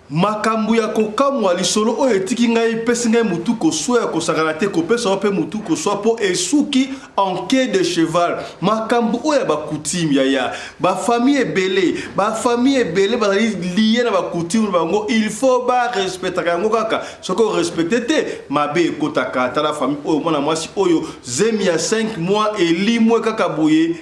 Makambo ya kokamwa, lisolo oyo etiki ngai epesi ngai motu koswa ya kosakana te, kopesa yo mpe motu koswa mpo esuki en queue de cheval. Makambo oyo ya ba coutume yaya, ba famille ebele, ba famille ebele bazali lie na ba coutume na bango, il faut ba respectaka yango kaka, soki o respecte te mabe ekotaka. Tala famille oyo, mwana mwasi oyo zemi ya 5 mois elimwe kaka boye.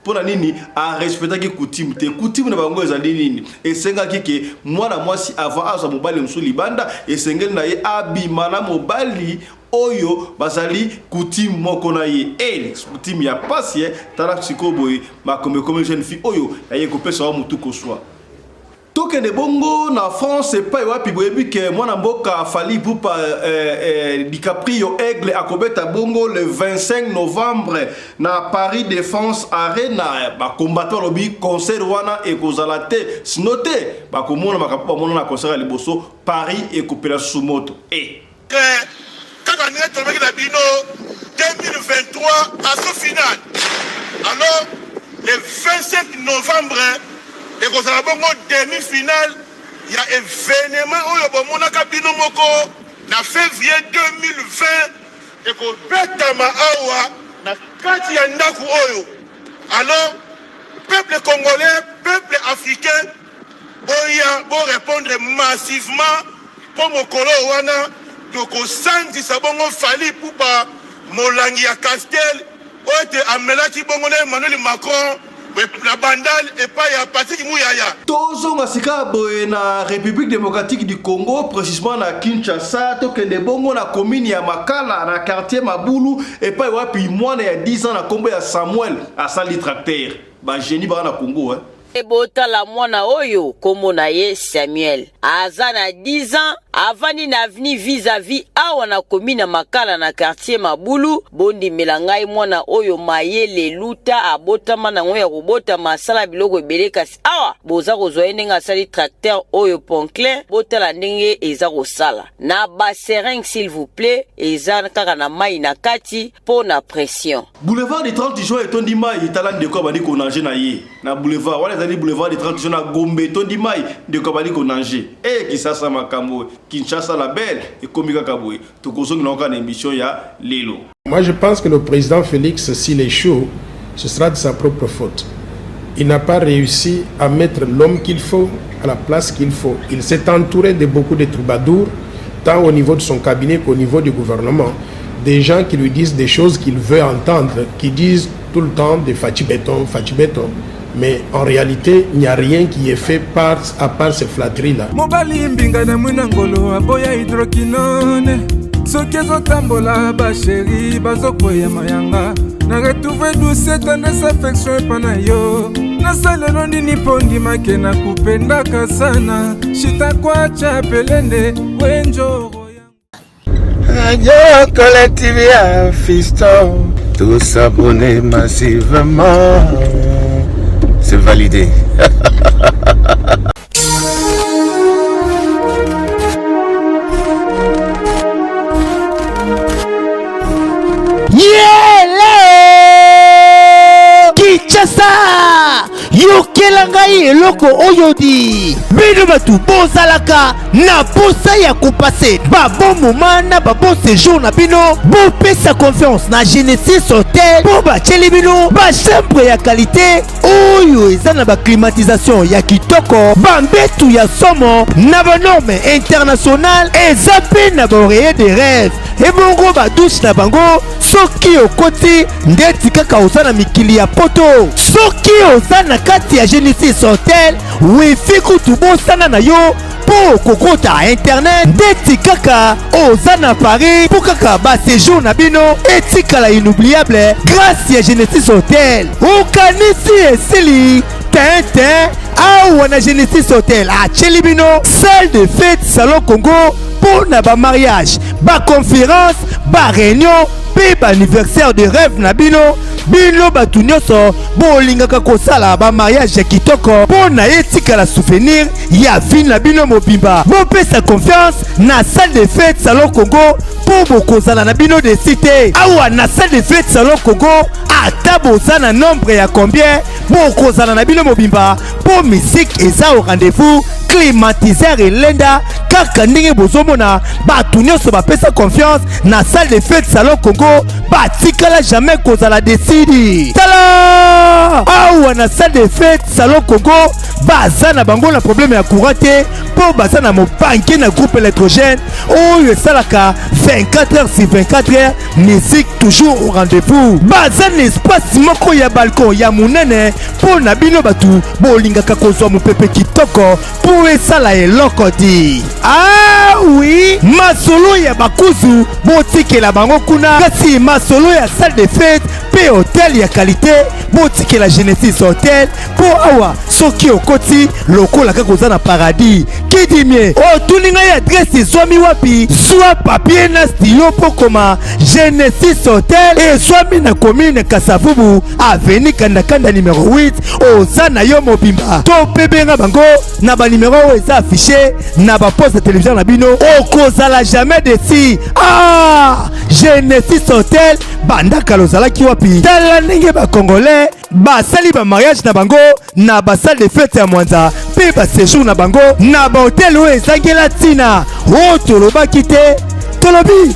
Mpo na nini a respectaki coutume te? Coutume na bango ezali nini? Esengaki ke mwana mwasi avant azwa mobali mosusu libanda, esengeli na ye abima na mobali oyo bazali coutume moko na ye. Eh, coutume ya pasi eh. Tala sikoyo boye makambo ekomi jeune fille oyo aye kopesa wa mutu koswa. Tokende bongo na France epai wapi boyebi ke mwana mboka Fally Ipupa eh, eh, DiCaprio Aigle akobeta bongo le 25 novembre na Paris Défense Arena. Ba combattants balobi concert wana ekozala te, sino te bakomona makambo bamona na concert ya liboso Paris ekopela susu moto eh. Kaka ndenge tolobaki na bino 2023 assaut final alors le 25 novembre ekozala bongo demi finale ya evenement oyo bomonaka bino moko na février 2020 ekobetama awa na kati ya ndako oyo. Alors peuple congolais, peuple africain, boya bo répondre massivement mpo mokolo wana tokosanzisa bongo Fally Ipupa molangi ya Castel oyo ete amelaki bongo na Emmanuel Macron na Bandal epai ya Patrick Muyaya. Tozonga sika boye na République démocratique du Congo, précisément na Kinshasa. Tokende bongo na commune ya Makala na quartier Mabulu epai wapi mwana ya 10 ans na kombo ya Samuel asali tracteur. Ba génie baka na Congo hein. Botala mwana oyo kombo na ye Samuel aza na 10 ans avandi na avenue vis-à-vis awa na commune ya Makala na quartier Mabulu. Bondimela ngai mwana oyo mayele luta abotama nango ya kobotama asala biloko ebele, kasi awa boza kozwa ye ndenge asali tracteur oyo Ponclin. Botala ndenge eza kosala na ba seringue s'il vous plaît, eza kaka na mai na kati mpo na pression. Boulevard du 30 juin etondi mai, tala ndeko abandi konager na ye na boulevard wana, ezali boulevard du 30 juin na Gombe etondi mai, ndeko abandi konager. E Kinshasa makambo, Kinshasa la belle ekomi kaka boye. Tokozongela kaka na émission ya lelo. Moi, je pense que le président Félix, s'il échoue, ce sera de sa propre faute. Il n'a pas réussi à mettre l'homme qu'il faut à la place qu'il faut. Il s'est entouré de beaucoup de troubadours, tant au niveau de son cabinet qu'au niveau du gouvernement. Des gens qui lui disent des choses qu'il veut entendre, qui disent tout le temps des Fatshi Béton, Fatshi Béton. Mais en réalité, il n'y a rien qui est fait par, à part ces flatteries-là. Mobali mbinga na mwina ngolo aboya hydroquinone soki ezotambola basheri bazokweya mayanga na retrouve douce tendresse affection epa na yo nasalelo nini mpo ndimake na kupendaka sana shitakwacha pelende wenjoro. Radio Collective ya Fiston, tous abonnés massivement, c'est validé. Yele! Kinshasa! Yokela ngai eloko oyo di bino bato bozalaka na posa ya kopase babon moment na babon séjour na bino, bopesa confiance na Genesis Hotel mpo batieli bino bachambre ya qualité oyo eza na baclimatisation ya kitoko, bambetu ya somo na banorme internationale, eza mpe na baoreiller de rêve, ebongo badouche na bango soki okoti ndeti kaka oza na mikili ya poto. Soki oza na kati ya Genesis Hotel, wifi kutu bosana na yo mpo kokota internet ndeti kaka oza na Paris, mpo kaka basejour na bino etikala inoubliable grâce ya Genesis Hotel. Okanisi esili tente awa na Genesis Hotel atieli bino salle de fête, salon Congo mpo na bamariage, baconférence, baréunion mpe baanniversaire de rêve na bino. Bino bato nyonso bolingaka kosala bamariage ya kitoko mpo na etikala souvenir ya vie na bino mobimba, bopesa confiance na salle de fête, salon Congo. mpo bokozala na bino desi te. Awa na salle de fete Salon Congo, ata boza na nombre ya combien, bokozala na bino mobimba mpo musique eza au rendez-vous, climatiseur elenda kaka ndenge bozomona. Bato nyonso bapesa confiance na salle de fete Salon Congo, batikala jamais kozala desidi. Tala awa na salle de fete Salon Congo, baza na bango na problème ya courant te, mpo baza na mobanke na groupe électrogène oyo esalaka 24 heures sur 24 heures, musique toujours au rendez-vous. Baza na espace moko ya balcon ya monene mpo na bino bato bolingaka kozwa mopepe kitoko mpo esala eloko di. Ah oui, masolo ya bakuzu botikela bango kuna, kasi masolo ya salle de fete mpe hotel ya qualité botikela Genesis Hotel, mpo awa soki okoti lokola kaka oza na paradis. Kidimie otuni ngai adresse ezwami wapi? Zwa papier na stylo mpo koma: Genesis Hotel ezwami na commune Kasavubu, avenue Kandakanda numero 8. Oza na yo mobimba, to mpe benga bango na banimero oyo eza affiché na baposte ya télévision na bino. Okozala jamais déçu. Ah, Genesis Hotel, banda kala ozalaki wapi? Tala ndenge bacongolais basali bamariage na bango na basalle de fete ya Mwanza mpe baséjour na bango na bahotel oyo ezangela ntina. Oyo tolobaki te, tolobi.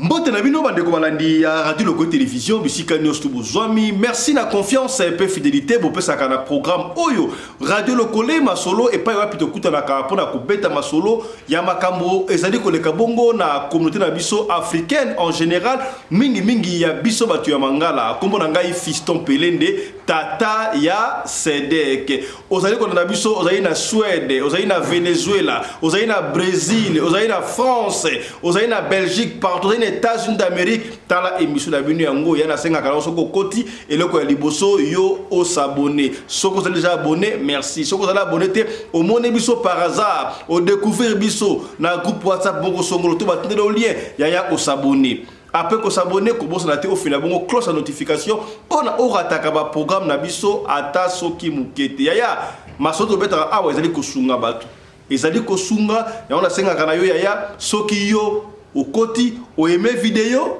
Mbote na bino bandeko balandi ya Radio Loko Télévision bisika nyonso to bozwami. Merci na confiance mpe fidélité bopesaka na programme oyo Radio Lokole Masolo, epai wapi tokutanaka mpona kobeta masolo ya makambo ezali koleka bongo na communauté na biso africaine en général, mingimingi ya biso bato ya Mangala. Nkombo na ngai Fiston Pelende, tata ya Sedek. Ozali kolanda biso, ozali na Suède, ozali na Venezuela, ozali na Brésil, ozali na France, ozali na Belgique, partout, ozali na États-Unis d'Amérique, tala émission na bino yango ya. Nasengaka nango, soki okoti, eloko ya liboso yo os'abonner. Soki ozali déjà abonné, merci. Soki ozali abonné te, omoni biso par hasard, odécouvrir biso na groupe WhatsApp moko songolo to batindeli o lien, yaya, os'abonner. Après kos'abonner, kobosana te ofina bongo cloche ya notification mpona orataka baprogramme na biso ata soki moke te. Yaya, masolo tobetaka awa ezali kosunga bato, ezali kosunga. Yango nasengaka na yo, yaya, soki yo okoti, oaimer video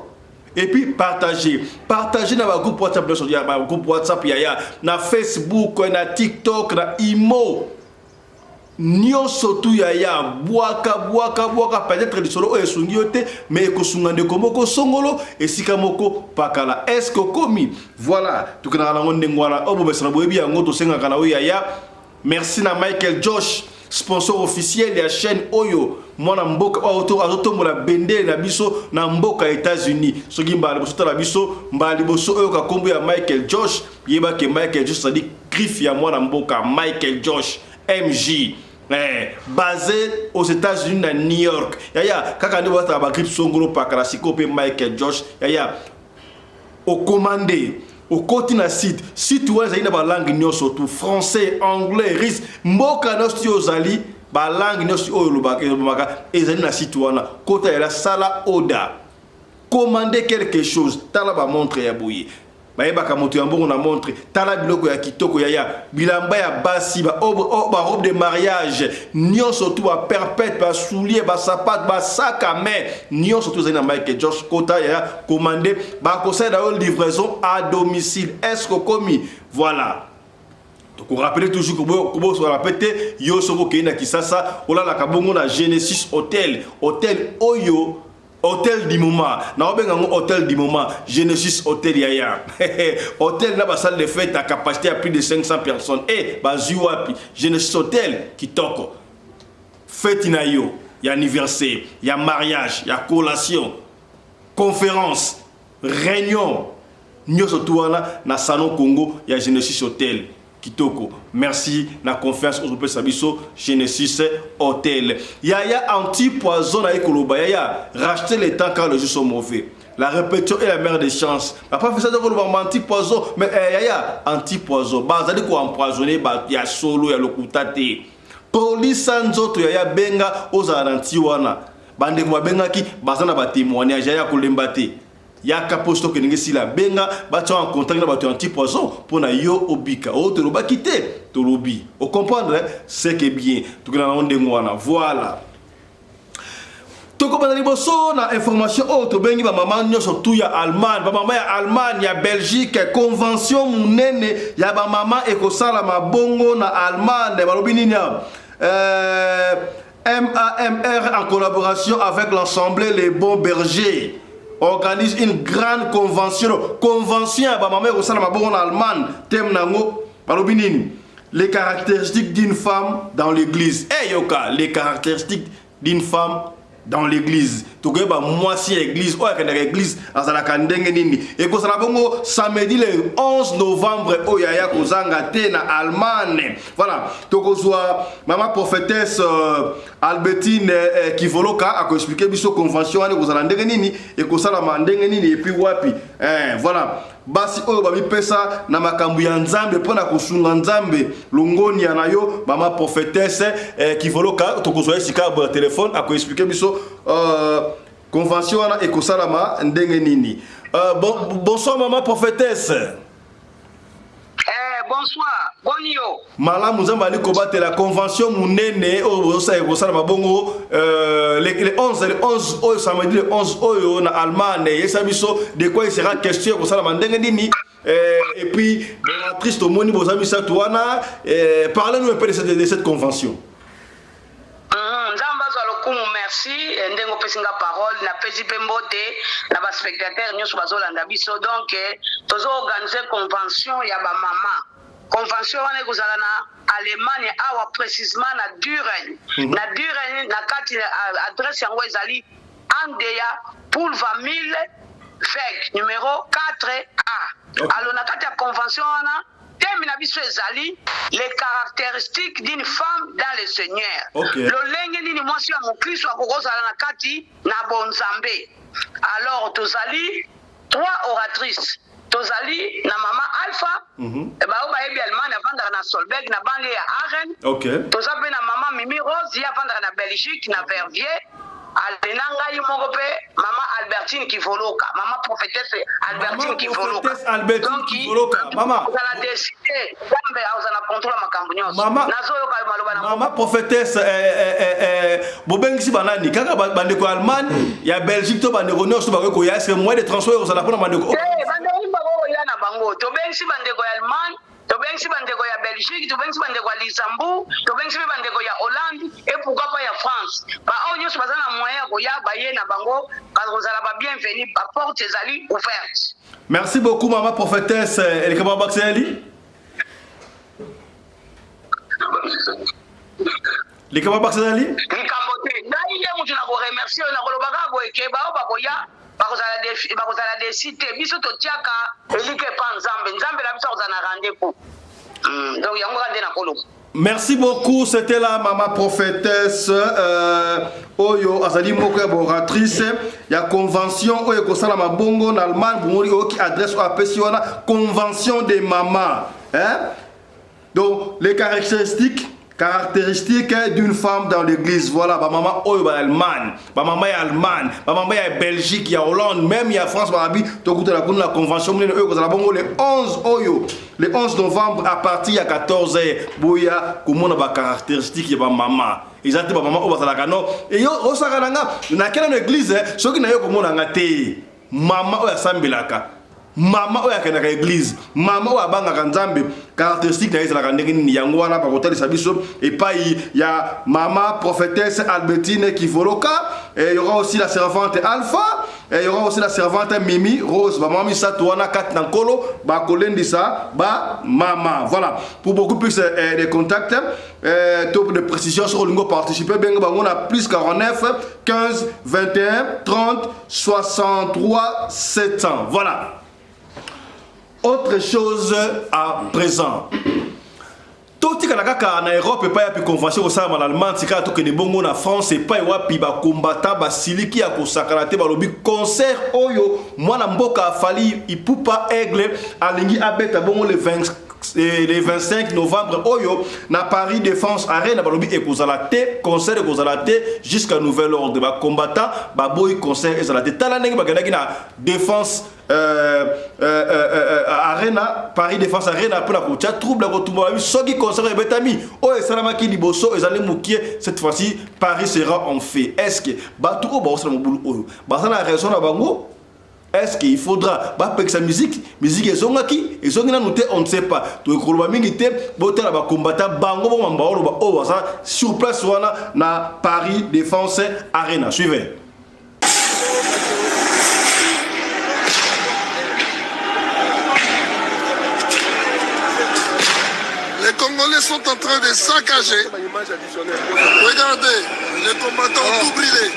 et puis partager, partager na bagroupe WhatsApp nyonso ya bagroupe WhatsApp, yaya, na Facebook, na TikTok, na imo nyonso tu. Yaya, bwaka, bwaka, bwaka. Peut-être lisolo oyo esungi yo te, mais ekosunga ndeko moko songolo esika moko pakala. Est-ce que okomi? Voilà, tokendaka nango ndenge wana oyo bobesana, boyebi yango. Tosengaka na oyo, yaya, merci na Michael Josh, sponsor officiel ya chaîne oyo, mwana mboka oyo azotombola bendele na biso na mboka ya États-Unis. Soki mbala liboso tala biso, mbala liboso oyoka nkombo ya Michael Josh, yebake Michael Josh azali griffe ya mwana mboka Michael Josh MJ, basé aux États-Unis na New York. Yaya, kaka nde bazataka bagriffe songolo pakala. Sikoyo mpe Michael Josh, yaya, okomande, okoti na site. Site wana ezali na balangue nyonso tu: français, anglais, russe. Mboka nyonso ti ozali, balangue nyonso oyo olobaka ezali na site wana. Kota yala, sala order, commande quelque chose. Tala bamontre ya boye, bayebaka moto ya mbongo na montre. Tala biloko ya kitoko, yaya, bilamba ya basi, barobe de mariage nyonso tu, baperpète, basoulier, basapato, basac à main, nyonso tu ezali na Mike Josh. Kota yaya, commande, bakosalela yo livraison à domicile. Est ce que okomi? Voilà, tokorappeler toujours, kobosola mpe te. Yo soki okei na Kisasa, olalaka bongo na Genesis Hotel, hotel oyo, hôtel du moment, naobenga yango hôtel du moment, Genesis Hotel, yaya, hôtel na basalle de fête à capacité ya plus de 500 personnes. E bazwi wapi? Genesis Hotel, kitoko. Fête na yo ya anniversaire, ya mariage, ya collation, conférence, réunion, nyonso tu wana na Salon Congo ya Genesis Hotel, kitoko. Merci na confiance ozopesa biso, Genesis Hotel. Yaya, anti poison naye koloba, yaya, racheter le temps car les jours sont mauvais. La répétition est la mère des chances. Papa fait ça, koloba anti poison, mais eh, yaya, anti poison bazali koempoisonner bato ya solo, ya lokuta te. Polisa nzoto, yaya, benga, ozala na nti wana. Bandeko babengaki, baza na batémoignage, yaya, kolemba te. Yaka po stock elingi esila, benga batia en contact na bato ya anti poison mpo na yo obika. Oyo tolobaki te, tolobi. O comprendre? C'est que bien. Tokenda nango ndenge wana. Voilà. Tokobanda liboso na information oyo tobengi bamama nyonso tu ya Allemagne, bamama ya Allemagne, ya Belgique, convention monene ya bamama ekosalama bongo na Allemagne. Balobi nini awa? MAMR en collaboration avec l'Assemblée Les Bons Bergers organise une grande convention. Convention ya bamama ekosalama bongo na Allemagne. Thème nango balobi nini? Les caractéristiques d'une femme dans l'église. Eh yoka, les caractéristiques d'une femme dans l'église. Tokoyeba mwasi ya église oyo akendaka église azalaka ndenge nini. Ekozala bongo samedi le 11 novembre oyo aya kozanga te na Allemagne. Voilà, tokozwa mama prophétesse Albertine Kivoloka akoexplike biso convention wana ekozala ndenge nini, ekosalama ndenge nini et puis wapi. Voilà, basi oyo bamipesa na makambo ya Nzambe mpo na kosunga Nzambe, longonia na yo mama prophétesse Kivoloka. Tokozwa ye sika ya telefone, akoexplike biso convention wana ekosalama ndenge nini. Bonsoir mama prophétesse. Bonsoir, boni yo? Malamu, Nzambe ali kobatela. Convention monene oyo bozosala ekosalama bongo le 11, le 11 oyo, samedi le 11 oyo na Allemagne. Yesa biso de quoi il sera question, ekosalama ndenge nini, et puis oratrice tomoni boza misato wana. Parlez-nous un peu de cette convention. Nzambe azwa lokumu. Merci ndenge opesi nga parole. Napesi mpe mbote na baspectateur nyonso bazolanda biso. Donc tozoorganize convention ya bamama. Convention wana ekozala na Allemagne awa, précisement na Düren. Na Düren, na kati adresse yango ezali An der Pulvermühle-Weg numéro 4A. Alors, na kati ya convention wana, thème na biso ezali "Les caractéristiques d'une femme dans le Seigneur". Lolenge nini mwasi ya mokristo akokozala na kati na bonzambe. Alors tozali trois oratrices. Tozali na mama Alpha, bao bayebi Allemagne, avandaka na Solberg, na banlieue ya Aachen. Toza mpe na mama Mimi Rose, ye avandaka na Belgique, na Verviers. Ale na ngai moko mpe mama Albertine Kivoloka, mama prophétesse Albertine Kivoloka. Prophétesse Albertine Kivoloka, mama. Ozala décide, Nzambe aza na contrôle ya makambo nyonso. Nazoyoka yo, maloba na Mama prophétesse, bobengisi banani? Kaka bandeko ya Allemagne, ya Belgique to bandeko nyonso bakoki koya? Est-ce moyen de transport ekozala mpona bandeko? Te, bandeko bakoya na bango. Tobengisi bandeko ya Allemagne, tobengisi bandeko ya Belgique, tobengisi bandeko ya Luxembourg, tobengisi mpe bandeko ya Hollande et pourquoi pas ya France. Baoyo nyonso baza na moyen ya koya, baye na bango, bakozala babienvenu. Baporte ezali ouverte. Merci beaucoup, mama prophétesse. Elekaba bakiseli, likambo bakiseli. Likambo te. Ngai nde motu na koremercie oyo. Nakoloba kaka boye ke bao bakoya bakozala déçus te. Biso totiaka elika epa Nzambe. Nzambe na biso akozala na rendez-vous. Donc yango kaka nde nakoloba. Merci beaucoup, c'était la maman prophétesse oyo azali moko ya oratrice ya convention oyo ekosalama bongo na Allemagne. Bomoni, oyoki adresse oyo apesi wana, convention des mamans, hein? Donc les caractéristiques d'une femme dans l'église. Voilà, bamama oyo ba Allemagne, bamama ya Allemagne, bamama ya Belgique, ya Hollande, même ya France, barabi tokutana kuna na convention monene oyo ekozala bongo le 11 oyo, le 11 novembre, à partir ya 14 heures. Boya komona bacaractéristique ya bamama. Eza te bamama oyo bazalaka no eyo osaka na nga nakenda na église, soki naye komona nga te. Mama oyo asambelaka, mama oyo akendaka église, mama oyo abangaka Nzambe, caractéristique na ye ezalaka ndenge nini? Yango wana bakotalisa biso epai ya mama prophétesse Albertine Kivoloka. Et il y aura aussi la servante Alpha et il y aura aussi la servante Mimi Rose. Bamama misato wana kati na Nkolo bakolendisa bamama. Voilà, pour beaucoup plus de contacts to de précision sur olingo participer, benga bango na plus 49 15 21 30 63 700. Voilà, autre chose à présent, totikala kaka na Europe epai yapi convention kosalama na Allemagne. Tikala tokende bongo na France epai wapi bakombata basiliki ya kosakana te. Balobi concert oyo mwana mboka Fally Ipupa Aigle alingi abeta bongo le 20 Le 25 novembre oyo na Paris Défense Arena, balobi ekozala te, concert ekozala te jusqu'à nouvel ordre. Bacombattant baboyi concert ezala te. Tala ndenge bakendaki na Défense Arena, Paris Défense Arena, mpona kotia trouble ya kotumba. Babi soki concert ebetami, oyo esalamaki liboso ezali mokie, cette fois-ci Paris sera en fait. Est ce que bato oyo baosala mobulu oyo baza na raison na bango? Est-ce qu'il faudra bapekisa musique? Musique ezongaki, ezongi nanu te, on ne sait pas. Tokoloba mingi te. Botala bacombattant bango bomamba oloba oyo baza sur place wana na Paris Défense Arena. Suivez. Les Congolais sont en train de saccager. Regardez, les combattants ont tout brûlé.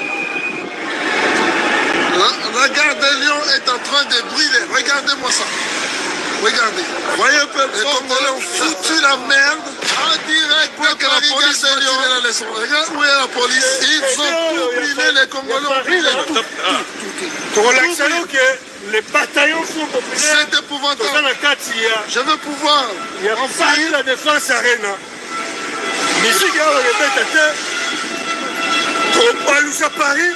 La gare de Lyon est en train de brûler. Regardez-moi ça. Regardez. Voyez un peu, Les Congolais ont foutu la merde en direct pour que la police retire la leçon. Regarde où est la police. Ils ont tout brûlé. Les Congolais ont brûlé tout. Tout, tout. Tout que les bataillons sont populaires. C'est épouvantable. Toza na kati ya Je veux pouvoir ya en Paris finir. La Défense Arena. Musique awa ebeta te, tobalusa Paris.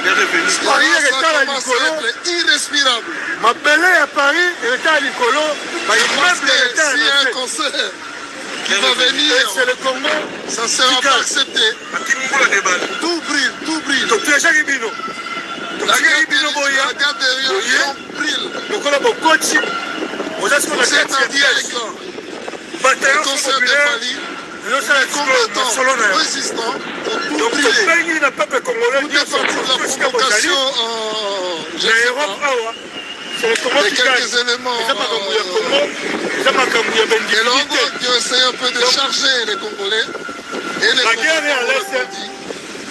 Paris Ça eketala commence à likolo. être irrespirable. Mabele ya Paris eketala likolo, Parce baimmeuble que eketala s'il y a na un se. concert qui va venir, Et c'est le Congo ça ne sera pas accepté. Tout brûle, tout brûle. Topiégeaki bino, La totikaki gare bino de, boya la gare de Lyon brûle. lokola bokoti oza siko na C'est kati en ya piège. direct. Le Bataillon concert de populaire Fally, ezosala les combattants masolo na yango. résistants ont tout Donc brûlé. tobengi na peuple congolais Tout est nyonso parti de la esika bozali provocation, je na ne sais Europe pas, awa. C'est le Congo de qui gagne. quelques éléments Eza makambo ya Congo, eza makambo ya et baindividu l'angle te. qui ont essayé un peu de charger les Congolais. Et les La guerre est à combattants ont l'Est, répondu.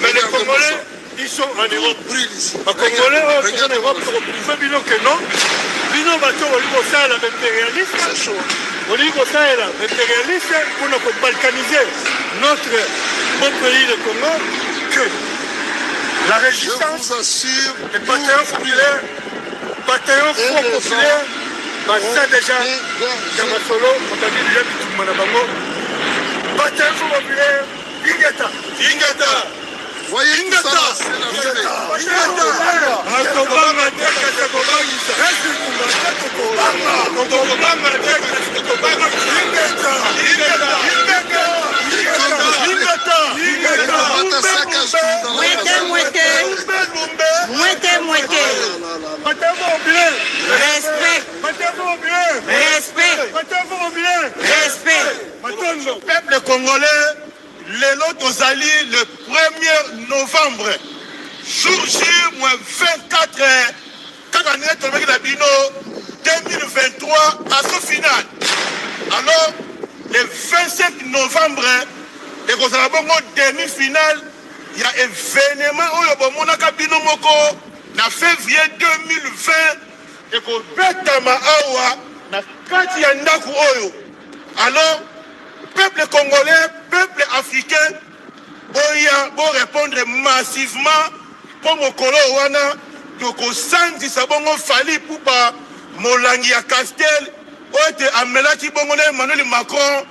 mais les Regardez-moi Congolais, ça. ils sont en Tout Europe. brûle ici. Bacongolais oyo toza na Regardez-moi Europe, ça. tokoprouve bino ke non, bino bato bolingi kosalela baimpérialiste, C'est chaud. bolingi kosalela baimpérialiste mpona kobalkaniser notre beau pays le Congo, que la Je résistance, vous assure, les bataillons tout brûle. populaires, bataillon Et front les populaire gens baza ont déjà ya dégagé. masolo, babandi déjà bitumba na bango. Bataillon front populaire, ingeta, Ingeta. Voyez tout ça, là, c'est la fumée. Akobanga te kasi akobangisa, tokobanga te kasi tokobanga. Ingeta, ingeta, ingeta, Les ingeta. combattants saccagent tout dans la Mwete, place. mwete. Mwete, mwete. Ah là là là. Bataillon populaire. Respect. Bataillon populaire. Respect. Bataillon populaire. Respect. Matondo. Peuple congolais, lelo tozali le 1er novembre, jour J moins 24 heures, kaka ndenge tolobaki na bino 2023 aso final. Alors le 25 novembre ekozala bongo demi-finale ya événement oyo bomonaka bino moko na février 2020 ekobetama awa na kati ya ndako oyo. Alors peuple congolais, peuple africain, boya borépondre massivement mpo mokolo wana tokosanzisa bongo Fally Ipupa, molangi ya Castel oyo ete amelaki bongo na Emmanuel Macron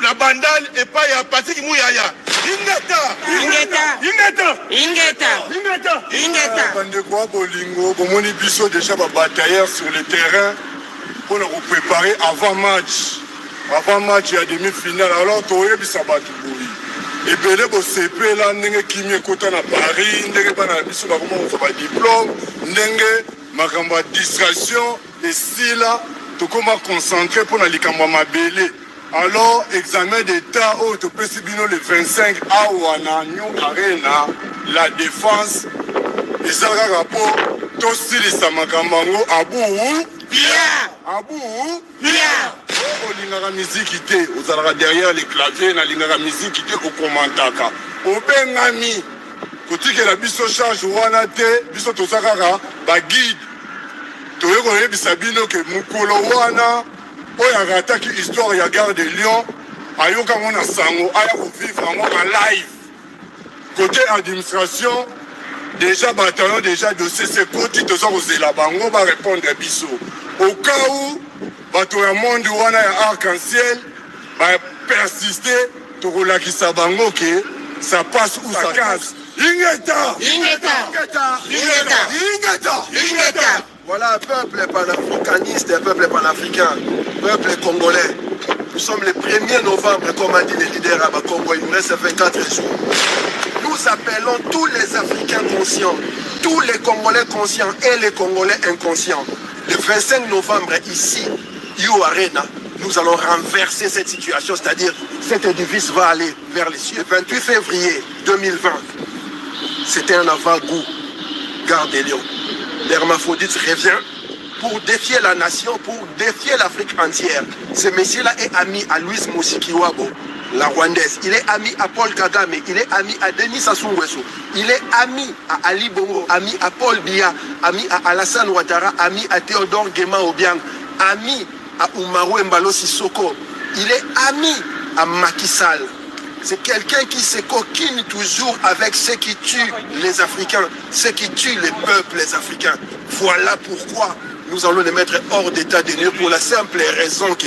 na Bandal epai ya Patrik Muyaya. Ingeta! Ingeta. Ingeta! Ingeta. Ingeta! Ingeta. Bandeko ya bolingo, bomoni biso déjà babatailleur sur le terrain mpona kopréparer avant match ya demi-finale. Alors toyebisa bato boye ebele, bosepela ndenge kimia ekota na Paris, ndenge bana na biso bakoma kozwa badiplôme, ndenge makambo ya distraction esila, tokóma concentré mpona likambo ya mabele. Alors examen d'état oyo topesi bino le 25 awa na New Arena La Défense eza kaka mpo tosilisa makambo yango abu Bien. abu. Bien. Olingaka miziki te, ozalaka derrière les clavier, nalingaka miziki te, okomantaka, obengami kotikela biso charge wana te. Biso toza kaka baguide. Toye koyebisa bino ke mokolo wana, oyo arataki histoire ya gare de Lyon, ayokango na sango, aya kovivre yango en live. Côté administration, déjà bataillon, déjà dossier sekoti, toza kozela bango barépondre biso au cas où. Bato ya monde wana ya arc en ciel ba persister, tokolakisa bango ke ça passe ou ça casse. Ingeta! Ingeta! Ingeta! Ingeta! Ingeta! Ingeta! Voilà, peuple panafricaniste, peuple panafricain, peuple congolais. Nous sommes le 1er novembre, comme a dit le leader à Bakongo, il nous reste 24 jours. Nous appelons tous les Africains conscients, tous les Congolais conscients et les Congolais inconscients. Le 25 novembre, ici, U Arena, nous allons renverser cette situation, c'est-à-dire cette devise va aller vers les cieux. Le 28 février 2020, c'était un avant-goût. Gare de Lyon. L'hermaphrodite revient pour défier la nation, pour défier l'Afrique entière. Ce monsieur-là est ami à Louise Mushikiwabo, la Rwandaise. Il est ami à Paul Kagame, il est ami à Denis Sassou Nguesso, il est ami à Ali Bongo, ami à Paul Biya, ami à Alassane Ouattara, ami à Théodore Nguema Obiang, ami à Umaro Embalo Sissoko. Il est ami à Macky Sall. C'est quelqu'un qui se coquine toujours avec ceux qui tuent les Africains, ceux qui tuent les peuples africains. Voilà pourquoi nous allons les mettre hors d'état de nuire pour la simple raison que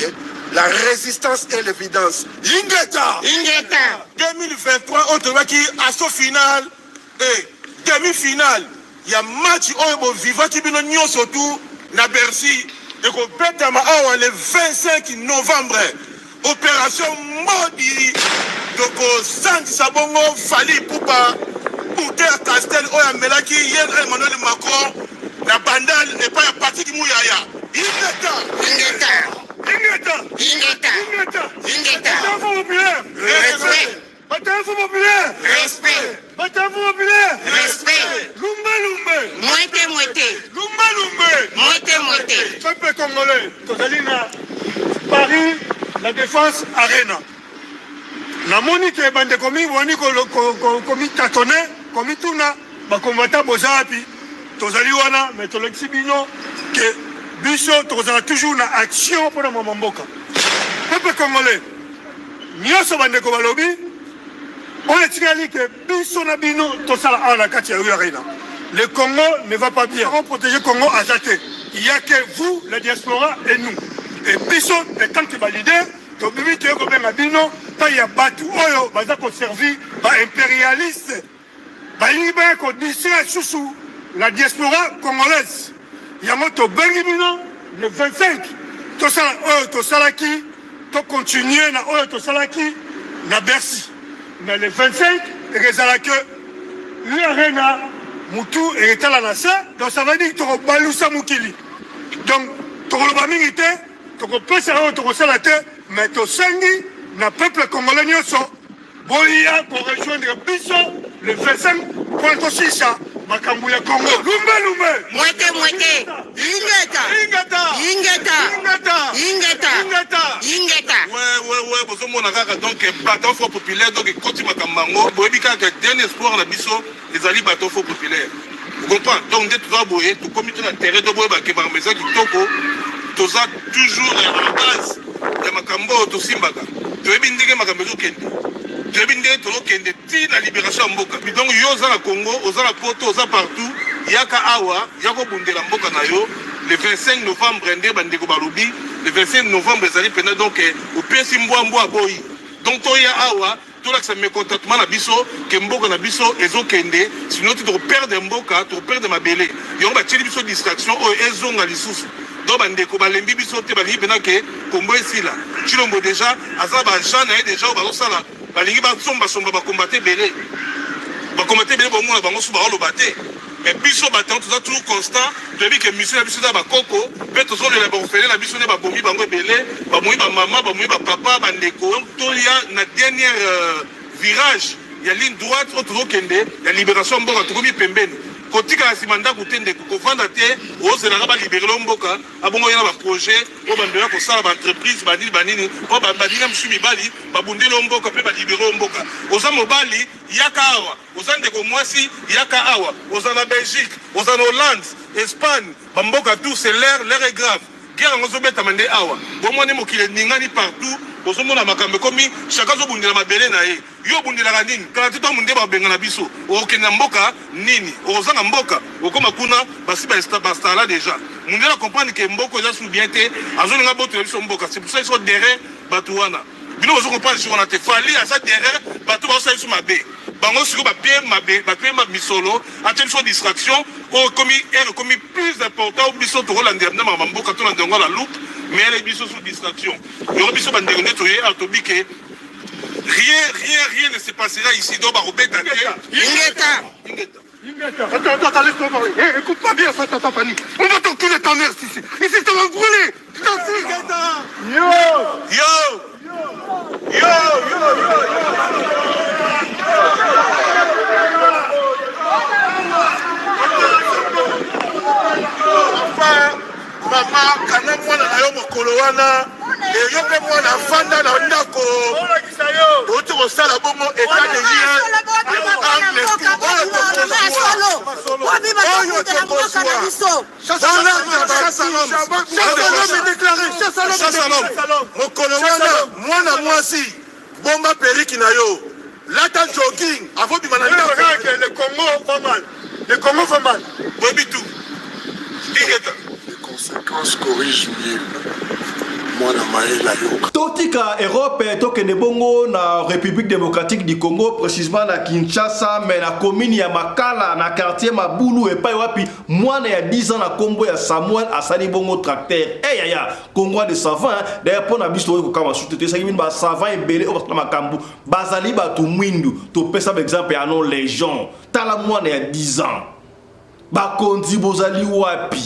la résistance est l'évidence. Ingeta! Ingeta! 2023, on te voit qui assaut final et demi-finale. Il y a match oyo bo vivaki bino nyonso tout na Bercy ekobetama awa le 25 novembre. Opération Modi tokosangisa bongo Fally Ipupa Bouter Castel oyo amelaki ye na Emmanuel Macron na Bandal epai ya Patrick Muyaya. Ingeta! Ingeta! Ingeta! Ingeta! Ingeta! Ingeta! Bataillon populaire! Respect! Bataillon populaire! Respect! Bataillon populaire! Respect! Lumbe lumbe! Mwete mwete! Lumbe lumbe! Mwete mwete! Peuple congolais, tozali na Paris, la Défense Arena. Namoni ke bandeko mingi bobandi komitatone, komituna bakombata boza wapi. Tozali wana, mais tolakisi bino ke biso tokozala toujours na action mpona mama mboka. Peuple congolais, nyonso bandeko balobi oyo etikali ke biso na bino tosala awa na kati ya U Arena. Le Congo ne va pas bien. Pour protéger Congo aza te. Il y a que vous, la diaspora et nous. Et biso, en tant que ba leader, tobimi toye kobenga bino mpe ya bato oyo baza koservi ba impérialiste balingi baya kodistraire susu la diaspora congolaise. Yango tobengi bino le 25 tosala oyo tosalaki, tocontinue na oyo tosalaki na Bercy. Mais le 25 ekozala ke U Arena mutu eketala na se, donc ça veut dire tokobalusa mokili. Donc tokoloba mingi te, tokopesa oyo tokosala te, mais tosengi na peuple congolais nyonso boya korejoindre biso le 25 mpona tosilisa makambo ya Congo. Lumbe lumbe! Mwete mwete! Ingeta! Ingeta! Ingeta! Ingeta! Ingeta! Ingeta! Ingeta! Ouais, ouais, ouais, bozomona kaka donc bataillon front populaire donc ekoti makambo yango boyebi kaka dernier espoir na biso ezali bataillon front populaire. Vous comprenez? Donc nde toza boye tokomi to na terrain to boyeba ke makambo eza kitoko, toza toujours na base ya makambo oyo tosimbaka, toyebi ndenge makambo ezokende, toyebi ndenge tozokende ti na libération ya mboka. Donc yo oza na Congo, oza na Poto, oza partout, yaka awa, ya kobundela mboka na yo le 25 novembre. Nde bandeko balobi le 25 novembre ezali mpena donc opesi mbwa mbwa boyi. Donc toya awa tolakisa mécontentement na biso ke mboka na biso ezokende, sinon ti tokoperdre mboka, tokoperdre mabele. Yango batieli biso distraction oyo ezonga lisusu. Donc bandeko balembi biso te, balingi mpena ke kombo esila. Tshilombo déjà aza baagent na ye déjà oyo bazosala, balingi basombasomba bakombate ebele, bakombate ebele bomona bango so baoloba te. Mais biso bato toza toujours constant, toyebi ke mission na biso eza bakoko mpe tozolela baofele na biso nde babomi bango ebele, babomi bamama, babomi bapapa, bandeko. Donc toya na dernière virage ya ligne droite oyo tozokende ya libération mboka. Tokomi pembeni, kotikala nsima ndako te ndeko, kovanda te ozelaka balibérer lo mboka abongo ya na baprojet oyo bandoya kosala baentreprise banini banini mpo baninga mosusu mibali babundeli o mboka mpe balibérer o mboka. Oza mobali, yaka awa. Oza ndeko mwasi, yaka awa. Oza na Belgique, oza na Hollande, Espagne, bamboka tout, c'est l'air, l'air est grave. Guerre yango ezobetama nde awa, bomoni mokili eningani partout. Bozomona makambo ekomi chacun azobundela mabele na ye. Yo obundelaka nini? Kala te tango nde babengana biso, okokende na mboka nini? Okozanga mboka, okoma kuna basi ba installa dejà. Mundele a comprendre que mboka eza sous bien te, azolinga abotola biso mboka. C'est pour ça ils sont derrière batu wana. Bino bozo comprendre sikoyo wana te. Fally aza derrière batu bazosala biso mabe. Bango sikoyo bapie mabe, bapie misolo, atie biso distraction oyo ekomi heure ekomi plus important biso tokolandela na makambo ya mboka tolandela yango à la loupe, mais elle biso sous distraction. Yango biso bandeko nde toye awa tobi ke rien rien rien ne se passera ici donc bakobeta te. Ingeta. Ingeta. Attends, attends, attends, laisse-moi parler. Hey, écoute pas bien ça, tata Fanny. On va t'enculer ta mère ici. Ici, ça va brûler. Yo! Yo! Yo, yo, yo, Papa, mama, kanga mwana na yo mokolo wana. Eyo mpe mwana afanda na ndako. Outi kosala bongo etat de lieu. Oyo tokozwa. Mokolo wana mwana mwasi bomba periki na yo lata jogging avobima na ndako. Le Congo va mal. Le Congo va mal. Boyebi tout. Ingeta. Les conséquences corrigent mieux. Mwana mayele ayoka. Totika Europe tokende bongo na République démocratique du Congo, précisément na Kinshasa, mais na commune ya Makala, na quartier Mabulu, epai wapi mwana ya 10 ans na kombo ya Samuel asali bongo tracteur. Eh yaya, Congo de savant, hein? D'ailleurs pona biso tokoki kokama suite te, esaki bino ba savant ebele oyo basala makambo, bazali bato mwindu. Topesa ba exemple ya non légion. Tala mwana ya 10 ans. Bakonzi bozali wapi?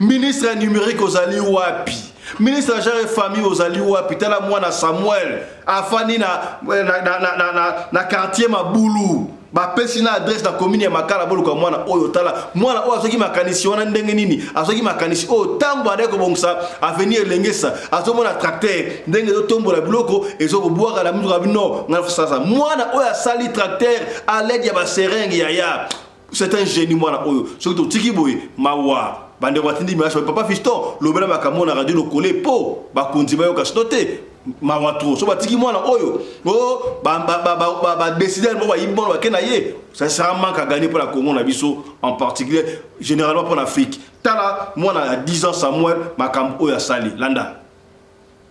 Ministre ya numérique ozali wapi? Ministre ya genre et famille ozali wapi? Tala mwana Samuel afandi na, na, na, na, na, na, na quartier Mabulu. Bapesi na adresse na commune ya Makala, boluka mwana oyo. Tala mwana oyo azwaki makanisi wana ndenge nini? Azwaki makanisi oyo ntango andaki kobongisa avenir Elengesa, azomona tracteur ndenge ezotombola biloko ezokobwaka na mituka bino ngai sasa. Mwana oyo asali tracteur à l'aide ya ba seringue yaya. C'est un génie mwana oyo. Soki totiki boye mawa. Bandeko batindi message papa Fiston lobela makambo na radio lokole po bakonzi bayoka sino te mawa trop. So batiki mwana oyo oh ba ba ba ba, ba décider moko bayibi mwana bake na ye. Ça sera manque à gagner pour la Congo na biso en particulier généralement pour l'Afrique. Tala mwana ya 10 ans Samuel makambo oyo asali landa.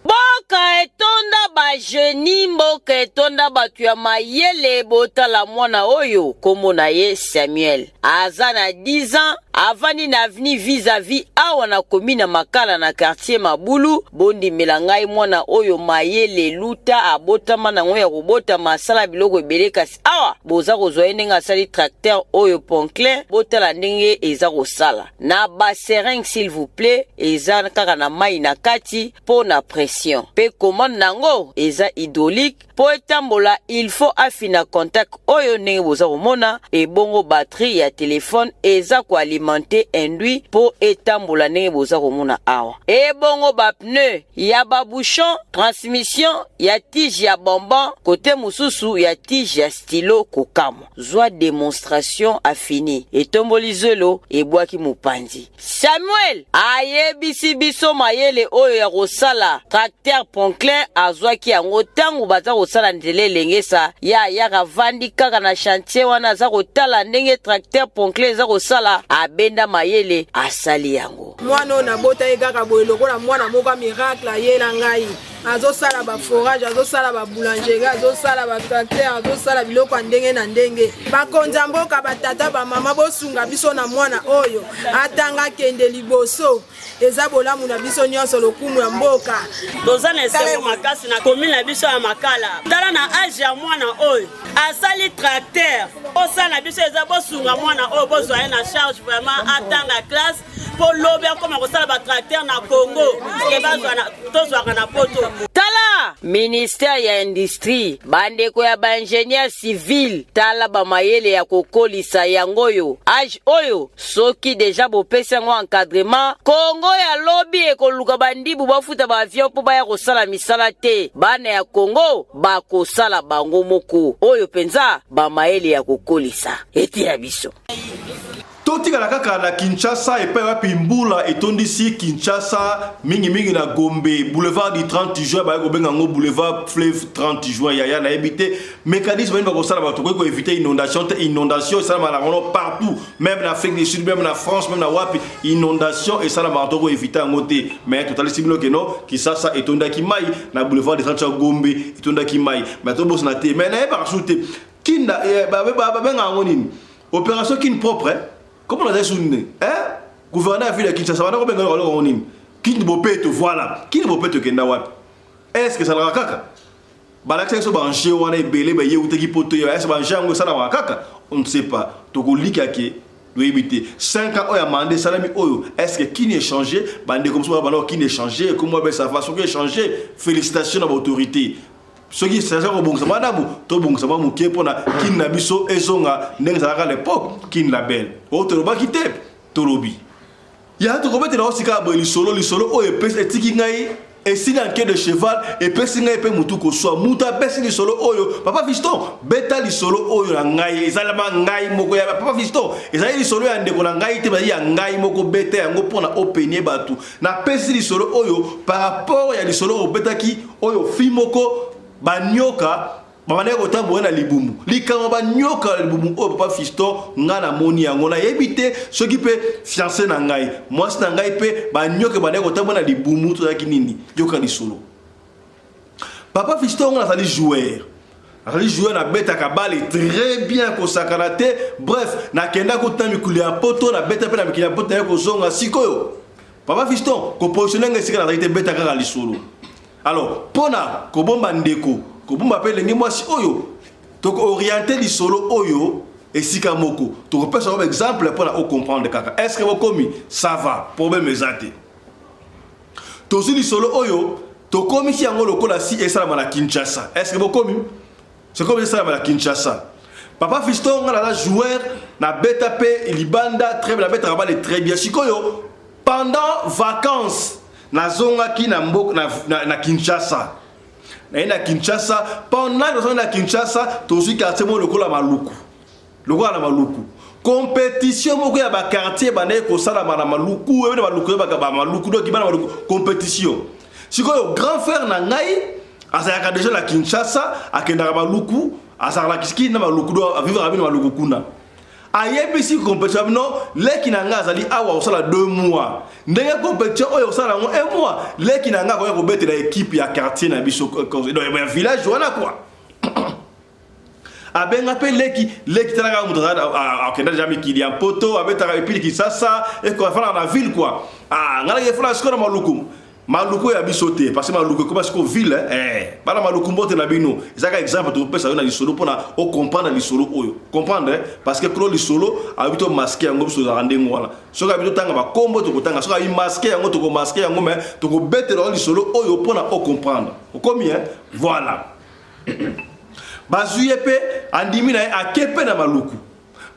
Mboka etonda ba genie, mboka etonda bato ya mayele. Botala mwana oyo, kombo na ye Samuel, aza na 10 ans, avandi na avenue vis-à-vis awa na commune ya Makala na quartier Mabulu. Bondimela ngai, mwana oyo mayele luta, abotama nango ya kobotama, asala biloko ebele, kasi awa boza kozwa ye ndenge asali tracteur oyo Ponclin. Botala ndenge eza kosala na ba seringue s'il vous plaît, eza kaka na mai na kati po na pression, pe commande nango eza hydraulique po etambola il faut afina contact oyo ndenge boza komona. Ebongo batterie ya telefone eza ko alimenter induit po etambola ndenge boza komona awa. Ebongo ba pneu ya ba bouchon, transmission ya tige ya bonbon, kote mosusu ya tige ya stylo. Kokamwa, zwa demonstration afini, etomboli zelo, ebwaki mopanzi. Samuel ayebisi biso mayele oyo ya kosala tracteur Ponclin azwaki yango ntango baza kosala nzela Elengesa. Ye ayaka avandi kaka na chantier wana, aza kotala ndenge tracteur Ponclin eza kosala, abenda mayele asali yango. Mwana oyo nabota ye kaka boye lokola mwana moko ya miracle ayela ngai, azosala ba forage, azosala ba boulangerie, azosala ba tracteur, azosala biloko ya ndenge na ndenge. Bakonzi ya mboka, batata, bamama, bosunga biso na mwana oyo atanga akende liboso, eza bolamu na biso nyonso, lokumu ya mboka. Toza na esengo makasi na commune na biso ya Makala. Tala na age ya mwana oyo asali tracteur. Posa na biso eza bosunga mwana oyo, bozwa ye na charge vraiment, atanga classe po lobi akoma kosala ba tracteur na Congo ke bazwa na tozwaka na poto. Tala ministère ya industrie, bandeko ya ba ingénieur civil, tala ba mayele ya kokolisa yango oyo age oyo soki deja bopesi yango encadrement, Congo ya lobi ekoluka bandibu bafuta ba avion mpo baya kosala misala te. Bana ya Congo bakosala bango moko. Oyo mpenza ba mayele ya kokolisa eteya biso. Totikala kaka na Kinshasa epai wapi mbula etondisi Kinshasa mingimingi na Gombe boulevard du 30 juin baye kobenga yango boulevard fleuve 30 juin yaya nayebi te mécanisme nini bakosala bato tokoki koevite inondation te inondation esalamaka na yango partout même na Afrique du Sud même na France même na wapi inondation esalamaka tokoki koevite yango te mais totalisi bino keno Kinshasa etondaki mai na boulevard du 30 juin Gombe etondaki mai mais tobosana te mais nayebaka susu te kinda eh, babenga yango nini Opération Kin propre, hein? Comment on a dit hein? Gouverneur ya ville ya Kinshasa, bana ko benga eloko nini? Kin bopeto, voilà. Kin bopeto kenda wapi? Est-ce que ça la kaka? Balakisa biso ba enjeu wana ebele ba ye utaki poto ya est-ce ba enjeu yango esalamaka kaka? On ne sait pas. Tokolika ke toyebi te 5 ans oyo ya manda esalami oyo est ce que kini échange bandeko mosusu bana kini échange komwa besa fa soki échange félicitation na baautorité soki sasa kobongisa mwa ndambo tobongisa mwa moke mpo na kini na biso ezonga ndenge ezalaka lepoke kini la belle oyo tolobaki te tolobi ya tokobetela yo sika boye lisolo lisolo oyo epesi etiki ngai esili en queue de cheval epesi ngai mpe motu koswa moto apesi lisolo oyo papa fiston beta lisolo oyo na ngai ezalama ngai moko ya papa fiston ezali lisolo ya ndeko na ngai te bazali ya ngai moko beta yango mpo na openie bato napesi lisolo oyo par rapport ya lisolo oyo obetaki oyo fi moko banyoka babandaki kotambola na libumu likambo banyoka na libumu oyo papa fiston ngai namoni yango nayebi te soki mpe fiance na ngai mwasi na ngai mpe banyoka ebandaki kotambola na libumu tozalaki nini yoka lisolo papa fiston ngai nazali joueur azali joueur nabetaka bale très bien kosakana te bref nakenda kutu na mikili ya poto nabeta mpe na mikili ya poto naye kozonga sikoyo papa fiston kopositionne nga esika nazali te beta kaka lisolo alors mpo na kobomba ndeko kobomba mpe elenge mwasi oyo tokooriente lisolo oyo esika moko tokopesa yo exemple mpo na ocomprendre kaka est ce que bokomi ça va problème eza te tozwi lisolo oyo tokomisi yango lokola si esalama na kinshasa est ce que bokomi c'est comme esalama na kinshasa papa fiston nga naza joueur nabeta mpe libanda très bien nabetaka bale très bien sikoyo pendant vacances nazongaki na mboka na, na, na kinshasa naye na kinshasa pendant nazongi na kinshasa tozwi quartier moko lokola maluku lokola na maluku competition moko ya baquartier ebandaki kosalama na maluku oyebi na maluku oyebaka bamaluku donc bana maluku competition sikoyo grand frère na ngai azalaka deja na kinshasa akendaka maluku azalaka na kisikini na maluku do avivaka bino maluku kuna ayebisi competition bino leki na ngai azali awa kosala 2 mois ndenge competition oyo kosala yango 1 mois leki na ngai akoya kobetela ekipe ya quartier na biso ya village wana quoi abenga mpe leki leki tala kaka moto akenda deja mikili ya mpoto abetaka epili kisasa afandaka na ville kua ah, ngai nake efanda sikoyo na maluku maluku ya biso te parce que maluku ekoma sikoyo ville eh, bana maluku mbote na bino ezaka exemple tokopesa yo na lisolo mpona ocomprendre lisolo oyo comprendre eh? parce que kolo lisolo ayebi to maske yango biso tozalaka ndenge wana soki ayebi totanga bakombo tokotanga soki ayebi maske yango tokomaske yango mais tokobetela yo lisolo oyo mpona ocomprendre okomi eh? voilà bazwi ye mpe andimi na ye ake mpe na maluku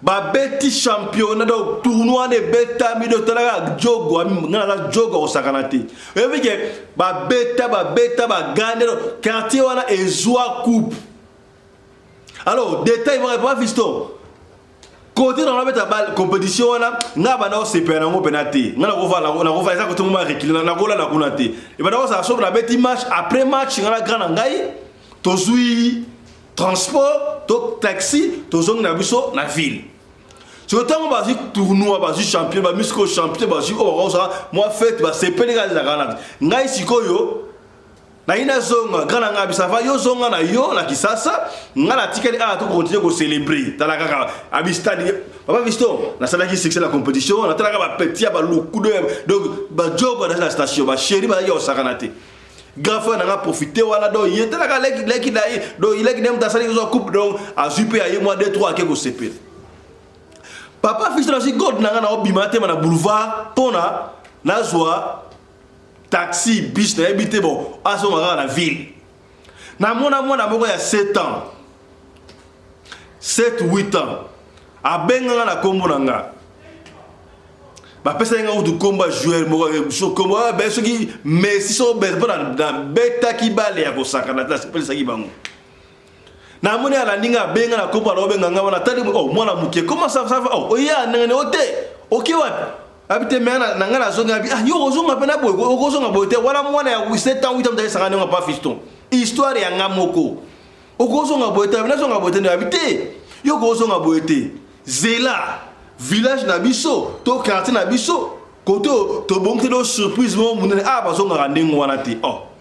babeti championnat donc tournoi wana ebetami donc talaka jogo nga naza jogo akosakana te oyebi ke babeta babeta bagande donc quartier wana ezwa coupe alors détail moko papa fiston kote na nabeta bal compétition wana nga banda kosepela nango mpena te nga nakofala eza kote moma rekile nakolala kuna te ebanda kosala soki nabeti match après match nga na grand na ngai tozwi transport to taxi tozongi na biso na ville soki ntango bazwi tournoi bazwi champion bamisiko champion bazwi oyo bakosala mwa fete basepeli kaka ezalaka wana ngai sikoyo nayi nazonga grand na ngai bisava yo zonga na yo na kisasa ngai natikali awa tokontinue kocelebre tala kaka abistadi papa fiston nasalaki succès na compétition natalaka bapetit ya balukudo donc bajogo na station basheri bazalaki kosakana te grand frère na ngai profite wana donc ye talaka leki leki na ye donc leki na ye moto asalaki kozwa coupe donc azwi mpe aye mwa 2 3 ake kosepela papa fiston nazwi gold na ngai naobima tema na boulevard mpona nazwa taxi bus nayebi te bon azonga kaka na ville namona mwana moko ya 7 ans 7 8 ans abenga nga na nkombo na nga bapesaki nga kutu nkombo ya joueur moko nkombo ah, soki messi soko mpo nabetaki bale ya kosakana te nasepelisaki bango. Namoni alandi nga abenga na kombo alobenga nga wana tali oh mwana moke comment ça ça va oh oya ndenge ne ote oke wapi abi te mais na nga nazongi abi ah yo okozonga mpe na boye okozonga boye te wana mwana ya 7 ans 8 ans mutayesanga ndenge pa fiston histoire ya nga moko okozonga boye te nazonga boye te nde abi te yo okozonga boye te zela village na biso to quartier na biso kote tobongisi do surprise moko monene ah bazongaka ndenge wana te oh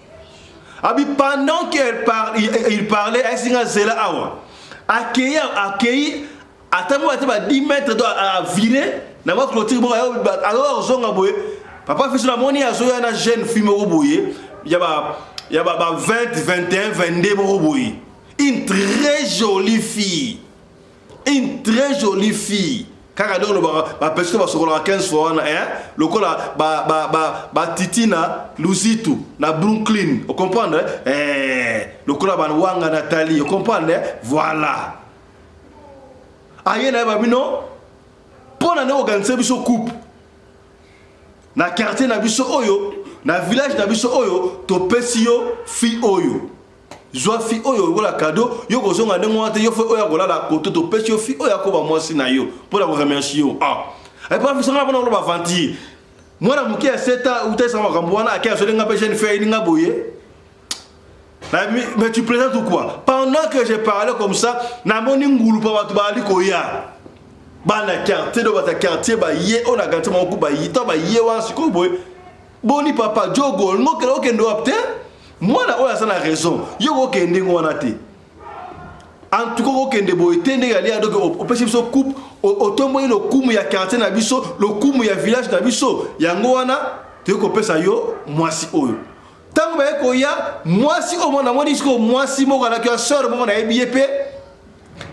abi pendant qu'il par, il parlait ayesi nga zela awa akei akei ata moko ate ba 10 mètres do avire na mwa clôture moko azoya kozonga boye papa fiso namoni azoya na jeune fille moko boye ya ba ya ba, ba 20 21 22 moko boye une très jolie fille une très jolie fille kaka ndenge olobaka bapesi to basokolaka 15 fois wana hein? lokola batiti ba, ba, na luzitu na brooklyn ocomprendre eh, lokola bawanga nathalie ocomprendre eh? voilà aye na ye babino mpo na nde organise biso coupe na quartier na biso oyo na village na biso oyo topesi yo fille oyo Zwa fille oyo lokola cadeau, yo kozonga ndenge wana te, yo fo oyo akolala koto topesi yo fille oyo akoba mwasi na yo mpo na koremercie yo. Ah. Epa biso nga pona koloba aventure. Mwana moke ya 7 ans uta esanga makambo wana ake azoli nga mpe jeune fille ayini nga boye. Mais tu plaisantes ou quoi? Pendant que je parlais comme ça, namoni ngulu pa bato bazali koya. Bana quartier do bata quartier baye oyo na quartier moko baye to baye wana sikoyo boye. Boni papa Diogo ngokela okende wapi te? Mwana oyo aza na raison, yo okokende ndenge wana te. En tout cas okokende boye te ndenge alia donc opesi biso coupe, otomboli lokumu ya quartier na biso, lokumu ya village na biso, yango wana toyei kopesa yo mwasi oyo. Ntango baye koya mwasi oyo mwana namoni sikoyo mwasi moko alaki ya sœur moko nayebi ye mpe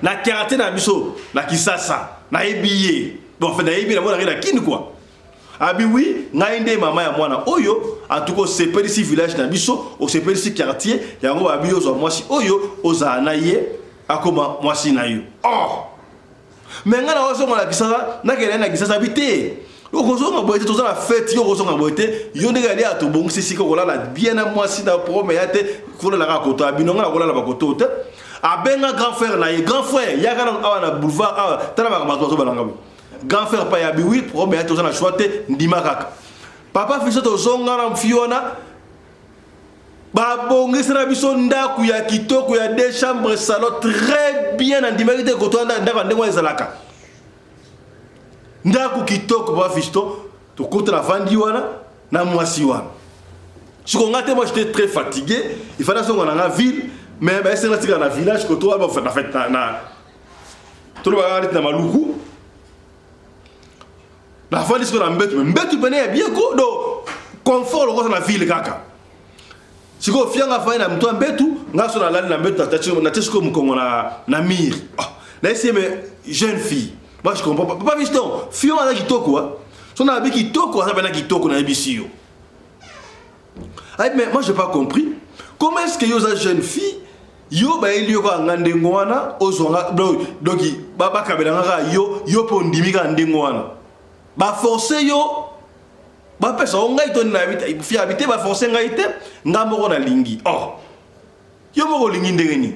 na quartier na biso na Kisasa nayebi ye bon en fait nayebi namonaki na Kin quoi. Abi oui, ngai nde mama ya mwana oyo, en tout cas osepelisi village na biso, osepelisi quartier, yango babi ozwa mwasi oyo, ozala na ye, akoma mwasi na yo. Oh! Mais ngai nakozonga na Kisasa, nakende na Kisasa bi te. Okozonga boye te, toza na fete, yo okozonga boye te, yo ndenge alia tobongisi esika okolala bien na mwasi na problème ya te, kolala kaka koto ya bino, ngai nakolala bakoto te. Abenga grand frère na ye, grand frère, yaka nanu awa na boulevard awa, tala makambo bato bazobalanga boye. Grand frère pa ya biwi problème ya toza na choix te ndima kaka. Papa fiso tozonga na mfi wana babongisela biso ndako ya kitoko ya deux chambres salon très bien nandimaki te kotoa ndako ya ndenge wana ezalaka ndako kitoko papa fiston tokota na vandi wana na mwasi wana siko nga te moi j'étais très fatigué il fallait azonga na nga ville mais baesenga tika na village koto wana na, na toloba kaka neti na maluku nafandi sikoyo na mbetu me mbetu pene ya bien ko do confort lokoza na ville kaka sikoyo fianga afandi na moto ya mbetu nga so nalali na mbetu natie sikoyo mokongo na, na mire oh, nayesi ye me jeune fille moi je comprends pas papa fiston fille oyo aza kitoko so nayebi kitoko aza pena kitoko nayebisi yo Ay, mais moi j'ai pas compris comment est-ce que yo oza jeune fille yo bayeli yo kaka nga ndenge wana ozwa nga donc bakabela nga kaka yo yo mpe ondimi kaka ndenge wana baforce yo bapesa yo ngai to fiabi te baforce ngai te nga moko nalingi or oh. Yo moko olingi ndenge nini?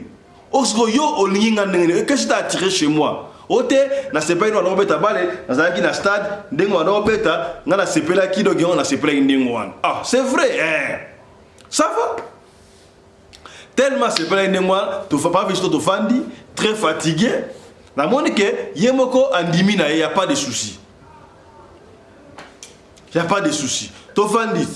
Osiko yo olingi nga ndenge nini? Qu'est-ce qui t'a attiré chez moi? O te, nasepelaki na banda kobeta bale, nazalaki na stade, ndenge banda kobeta, nga nasepelaki donc yango nasepelaki ndenge wana. Ah, c'est vrai, eh. Ça va? Tellement sepelaki ndenge wana, tofa pa biso tofandi, très fatigué. Namoni ke ye moko andimi na ye, y a pas de souci. Y a pas de souci. Tofandi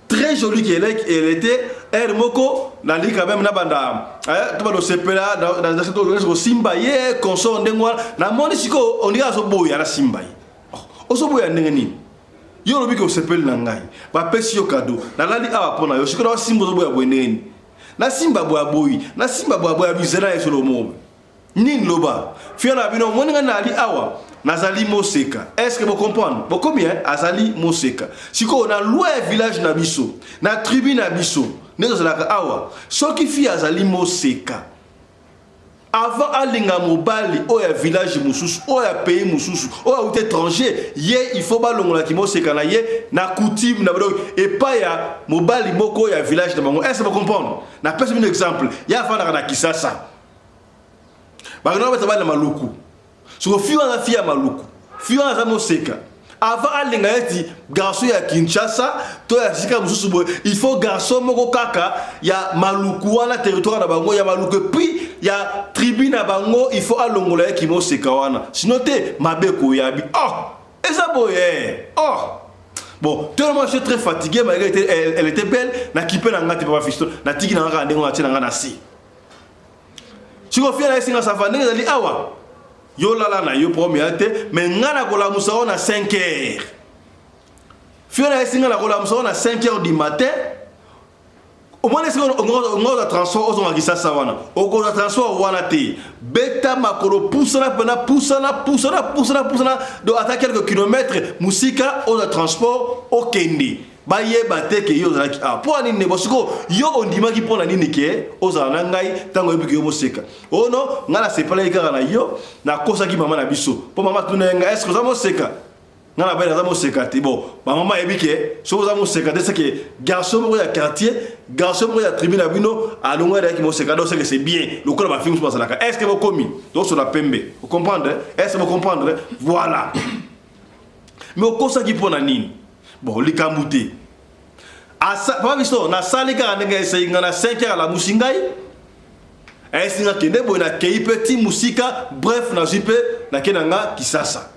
très jolie qu'elle elle était heure moko nali quand même na banda eh, to banda osepela kosimba ye consort ndenge wana namoni sikoyo ondiki azoboya nasimba ye oh, ozoboya ndenge nini yo olobi ke osepeli na ngai bapesi yo kado nalali awa mpo na yo sikoyo naosimba ozoboya boye ndenge nini nasimba boya boyi nasimba boya boya bizela ye solo moko Nini loba fier na bino omoni nga nali awa nazali moseka est ce que bo comprendre bokomi hein azali moseka sikoyo na loi ya village na biso na tribu na biso nde tozalaka awa soki fille azali moseka avant alinga mobali oyo ya village mosusu oyo ya pays mosusu oyo auti étranger ye il faut balongola kimoseka na ye na coutume na donc epai ya mobali moko ya village na bango est ce que bocomprendre napesi bino exemple ye afandaka na kisasa. Bakendaka kobeta balle na Maluku. Soko fille wana fille ya Maluku. Fille wana aza moseka. Avant alinga eti garçon ya Kinshasa to ya sika mosusu boye, il faut garçon moko kaka ya Maluku wana territoire na bango ya Maluku et puis ya tribu na bango, il faut alongola ye kimoseka wana. Sinon te mabe koyabi. Oh, eza boye. Oh. Bon, tellement je suis très fatigué malgré elle, elle, elle était belle, na kipe na ngati papa fiston, na tiki na ngaka ndenge na tina nga na si. Siko fia na esinga safa ndenge ezali awa. Yo lala na yo problème ya te, mais nga na kolamusa yo na 5 heures. Fia na esinga na kolamusa yo na 5 heures du matin. Omoni esika okozwa transport ozonga Kisasa wana. Okozwa transport wana te. Beta makolo pusana pena pusana pusana pusana pusana donc ata quelques kilomètres musika ozwa transport okende. Bayeba te ke yo ozalaki awa. Mpo na nini? Bo sikoyo yo ondimaki mpo na nini ke ozala na ngai ntango oyebi ke yo moseka? Oh non, ngai nasepelaki kaka na yo, nakosaki mama na biso. Mpo mama atuna ye ngai, est-ce que oza moseka? Ngai nabai naza moseka te. Bon, ba mama ayebi ke soki oza moseka te, c'est que garçon moko ya quartier, garçon moko ya tribu na bino alongwa azalaki moseka, donc c'est que c'est bien. Lokola ba filles mosusu bazalaka. Est-ce que bokomi? Tosola pembe. Vous comprendre? Est-ce que vous comprendre? Voilà. Mais okosaki mpo na nini? Bon, likambo te. Asa, papa biso, nasali kaka ndenge esei ngai na 5 heures alamusi ngai. Ayesi nga kende boye nakei mpe ti mosika, bref nazwi mpe nake na nga Kisasa.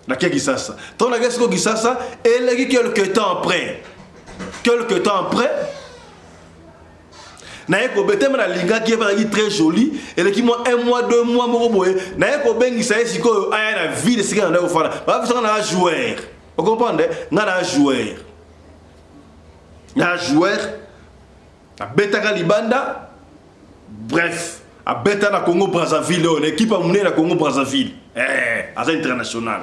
Nake Kisasa. Ntango nake siko Kisasa, eleki quelque temps après. Quelque temps après, naye kobeta me nalingaki ye mpe azalaki très jolie eleki mwa un mois deux mois moko boye naye kobengisa ye sikoyo aya na ville esika na ndako kofanda babisa nga na joueur ocomprendre nga na joueur na joueur abetaka libanda bref abeta na Congo Brazzaville oyo na ekipe ya monene na Congo Brazzaville eh, aza international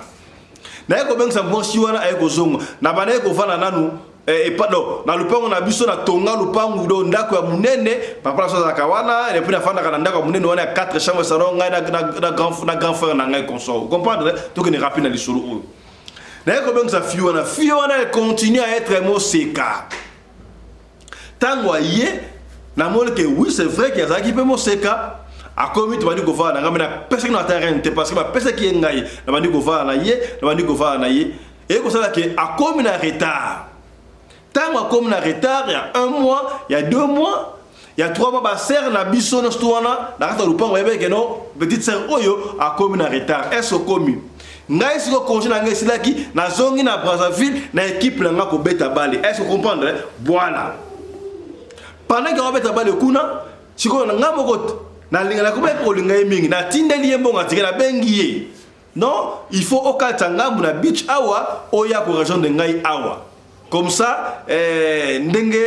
naye kobengisa mwasi wana aye kozonga na bandaki kovanda nanu eh, epa do na lupango na biso na tonga lupangu do ndako ya monene papa na biso azalaka wana et puis nafandaka na ndako ya monene wana ya 4 chambres salon ngai na, na, na, grand, na grand frère na ngai consort comprendre tokende rapide na lisolo oyo naye kobengisa fille wana fille wana elle continue à être moseka Tango aye, namoni que oui c'est vrai que azalaki mpe moseka akomi tobandi kovanda na ngai me napesaki na ata reine te parce que bapesaki ye ngai nabandi kovanda na ye nabandi kovanda na ye eye kosala ke akomi na retard ntango akomi na retard ya un mois ya deux mois ya trois mois basere na biso nyonso to wana na kati ya lopango bayebaki ke no petite sœur oyo akomi na retard est ce okomi Ngai siko congé na ngai esilaki, nazongi na Brazzaville na equipe na ngai kobeta balle. Est-ce que comprendre? Voilà. Pendant que obeta balle kuna, siko na ngai moko nalinga nakomaki kolinga ye mingi, natindeli ye mbongo atike nabengi ye. Non, il faut okata ngambu na beach awa oya ko rejoindre ngai awa. Comme ça, eh, ndenge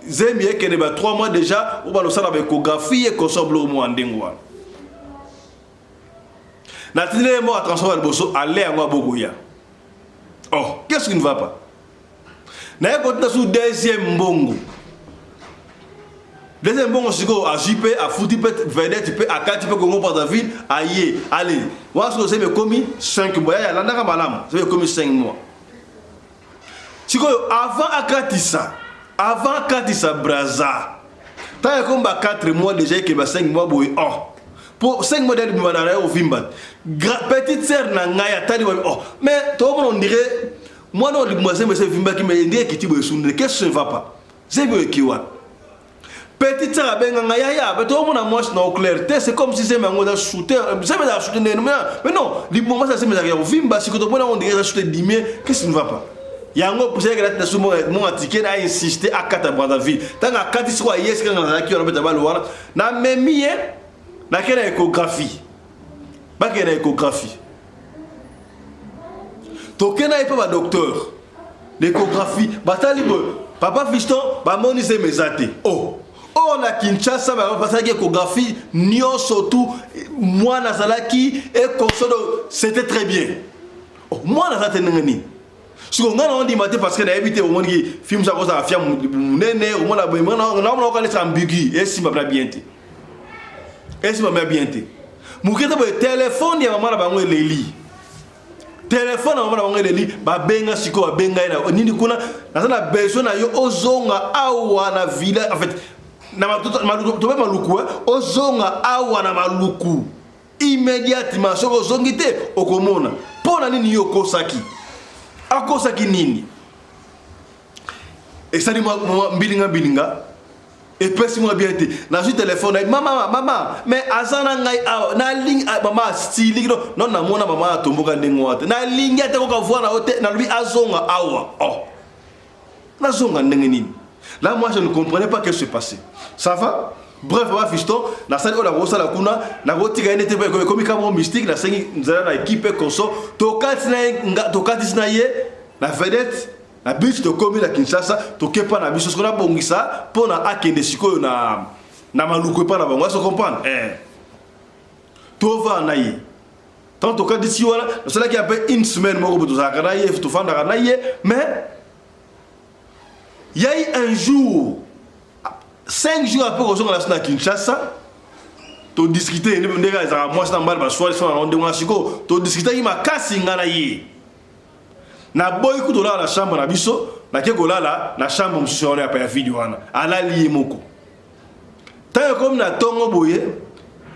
zemi ekende ba 3 mois déjà, obanda osala ba échographie, ekosor biloko mwa ndenge wana. Natindeli ye moko transport ya liboso ale yango abokoya. Oh, qu'est-ce qui ne va pas? Naye kotinda sous deuxième mbongo. Deuxième mbongo sikoyo azwi mpe afuti mpe vedette mpe akati mpe Congo Brazzaville aye ale wana sikoyo zemi ekomi 5 mois yaya alandaka malamu zemi ekomi 5 mois sikoyo avant akatisa avant akatisa Brazza ntango ekomi ba 4 mois déjà ekende ba 5 mois boye oh po 5 mois déjà libima na ye ovimba petite sœur na ngai atali wapi oh mais tokomona on dirait mwana oyo libima zembe ese evimbaki mais ndenge ekiti boye esundele qu'est-ce qui ne va pas zembe oyo eki wapi petite sœur abenga ngai yaya mais tokomona mwasi na clair te c'est comme si zembe yango eza soute zembe ezala soute ndenge mais non libima mwasi ya zembe ezalaka ya kovimba sikoyo tomona on dirait eza soute dimie qu'est-ce qui ne va pas yango poussière na su monga tike na insiste akata Brazzaville ntango akati sikoyo aye esika nga nazalaki wana beta bale wana namemi ye nake na échographie bakende na échographie toke na ye mpe badocteur l'échographie batali boye papa fiston bamoni zemi eza te oh oyo na kinshasa basalaki échographie nyonso tu mwana azalaki ekonsodo c'était très bien oh, mwana aza te ndenge nini siko ngai naondima te parce que nayebi te omoniki film sako ozala fia monene omona boye naomona okanisa ambigu esimba mpe bien te esimba mpe bien te moke te boye telefone ya mama na bango eleli telefone ya mama na bango eleli babenga sikoyo babenga ye na nini kuna naza na besoin na yo ozonga awa na village en fait Na tobe maluku, eh? Ozonga awa na maluku immédiatement. Soki ozongi te, okomona. Mpo na nini yo okosaki? Akosaki nini? Esali mwa mbilinga mbilinga, epesi mwa bien te. Nazwi telefone na mama, mama, mais aza na ngai awa, nalingi ah, mama asiliki no no, namona mama atomboka ndenge wana te, nalingi ata koka voi na yo te, nalobi azonga awa. Oh, nazonga ndenge nini? Là, moi, je ne comprenais pas qu'est-ce qui se passait. Ça va? Bref, papa fiston, nasali oyo nakosala kuna, nakotika ye nete ekomi kamo mystique, nasengi nzela na équipe conso, tokatisi na ye na vedette na beach, tokomi na Kinshasa, tokepa na biso sikoyo, nabongisa mpo na akende sikoyo na Maluku epa na bango. Azo comprendre eh. Tovanda na ye tant tokatisi wana, nasalaki ape une semaine moko bo tozalaka na ye, tofandaka na ye. Mais yai un jour, 5 jours après kozonga na biso na Kinshasa, todiscute ndenge ezalaka mwasi na mobali, baswali so na ndenge wana. Sikoyo todiskutaki makasi nga na ye, naboyi kutu olala na chambre na biso, nake kolala na chambre mosusu wana ya vide wana, alali ye moko. Ntango ekomi na ntongo boye,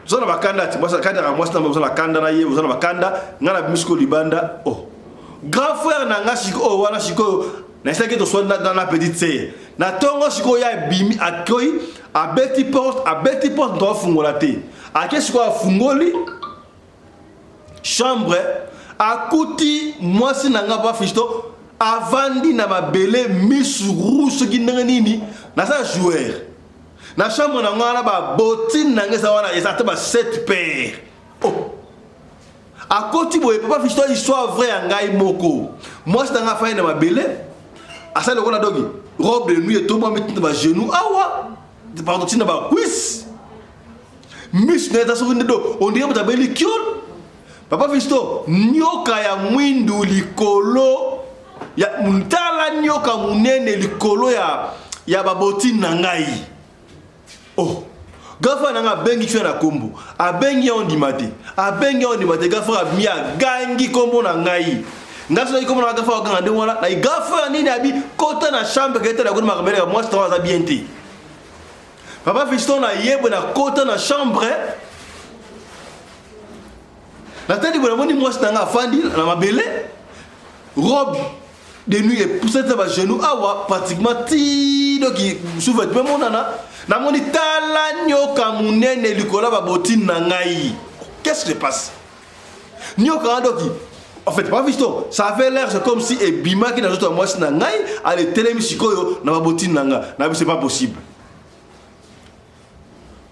oza na bakanda ti kandaka mwasi na oza na kanda na ye, oza na bakanda. Ngai na bimi sikoyo libanda. Oh, grand frère na nga sikoyo wana, sikoyo nayeselaki toswani na petite sœur na ntongo. Sikoyo ye abimi, akoi, abeti porte, abeti porte, moto afungola te. Ake sikoyo, afungoli chambre, akuti mwasi na nga, fiston, avandi na mabele, misu rouge soki ndenge nini. Naza joueur na chambre na nga wana, babotine na nga eza wana, eza ata ba 7 paire. Oh, akoti boye, papa fiston, histoire vrai ya ngai moko, mwasi na nga afandi na mabele, asali lokola dogi, robe de nuit etombwami tina bagenou awa, pardon, tina bacuisse, misu na eza soki nde do on dirait moto abeli kiole. Papa fiston, nyoka ya mwindu likolo ya tala, nyoka monene likolo ya babotine na ngai. Oh, gafa na ngai abengi fia na kombo, abengi ya ondima te, abengi ya ondima te. Gafa abimi, agangi kombo na ngai. Ngai soki kombo na ngai, gafa aganga ndenge wana na gafa ya nini? Abi kota na chambre, kete na kuna makambo ya mwasi tango aza bien te. Papa fiston, na yebwe na kota na chambre, natali boye, namoni mwasi na ngai afandi na mabele, robe de nuit epusaki na bagenou awa, pratiquement ti doki sous-vêtement emonana. Namoni tala nyoka monene likolo ya babotine na ngai. Qu'est-ce qui se passe? Nyoka wana doki, en fait, papa fiston, ça avait l'air, c'est comme si ebimaki na nzoto ya mwasi na ngai, aletelemi sikoyo na babotine na ngai. Na biso, c'est pas possible.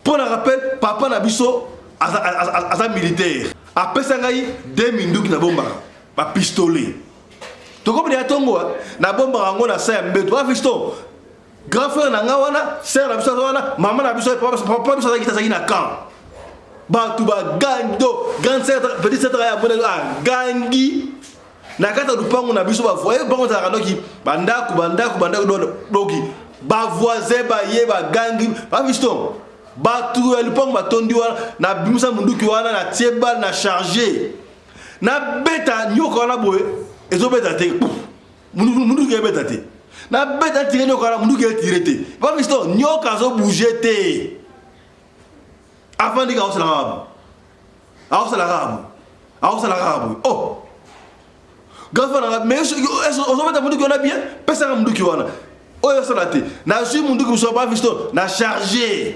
Mpo na rappel, papa na biso aza, aza, aza militaire, apesa ngai de minduki, nabombaka bapistolet, tokomi ya ntongo, nabombaka yango na sa ya mbeto. Papa fiston, grand frère na ngai wana, sœur na biso aza wana, mama na biso, papa biso azalaki, azalaki na camp. Bato bagangi do, grande sœur, petite sœur ya mona agangi na kati ya lupango na biso. Bavoye bango ezalaka noki bandako, bandako, bandako, doki bavoisin baye, bagangi. Bafiston, bato ya lupango batondi wana. Nabimisa munduki wana, natie balle, na charge, nabeta nyoka wana boye, ezobeta te, munduki ebeta te. Nabeta, tire nyoka wana, munduki etire te. Bafiston, nyoka azobouge te, afandi kaka, aosalaka boye, aosalaka boye, aosalaka boye. Oh, grand frère nanga, mais ozobeta munduki wana bien, pesaka munduki wana oyo osala te. Nazwi munduki mosusu, ba fiston, na charge,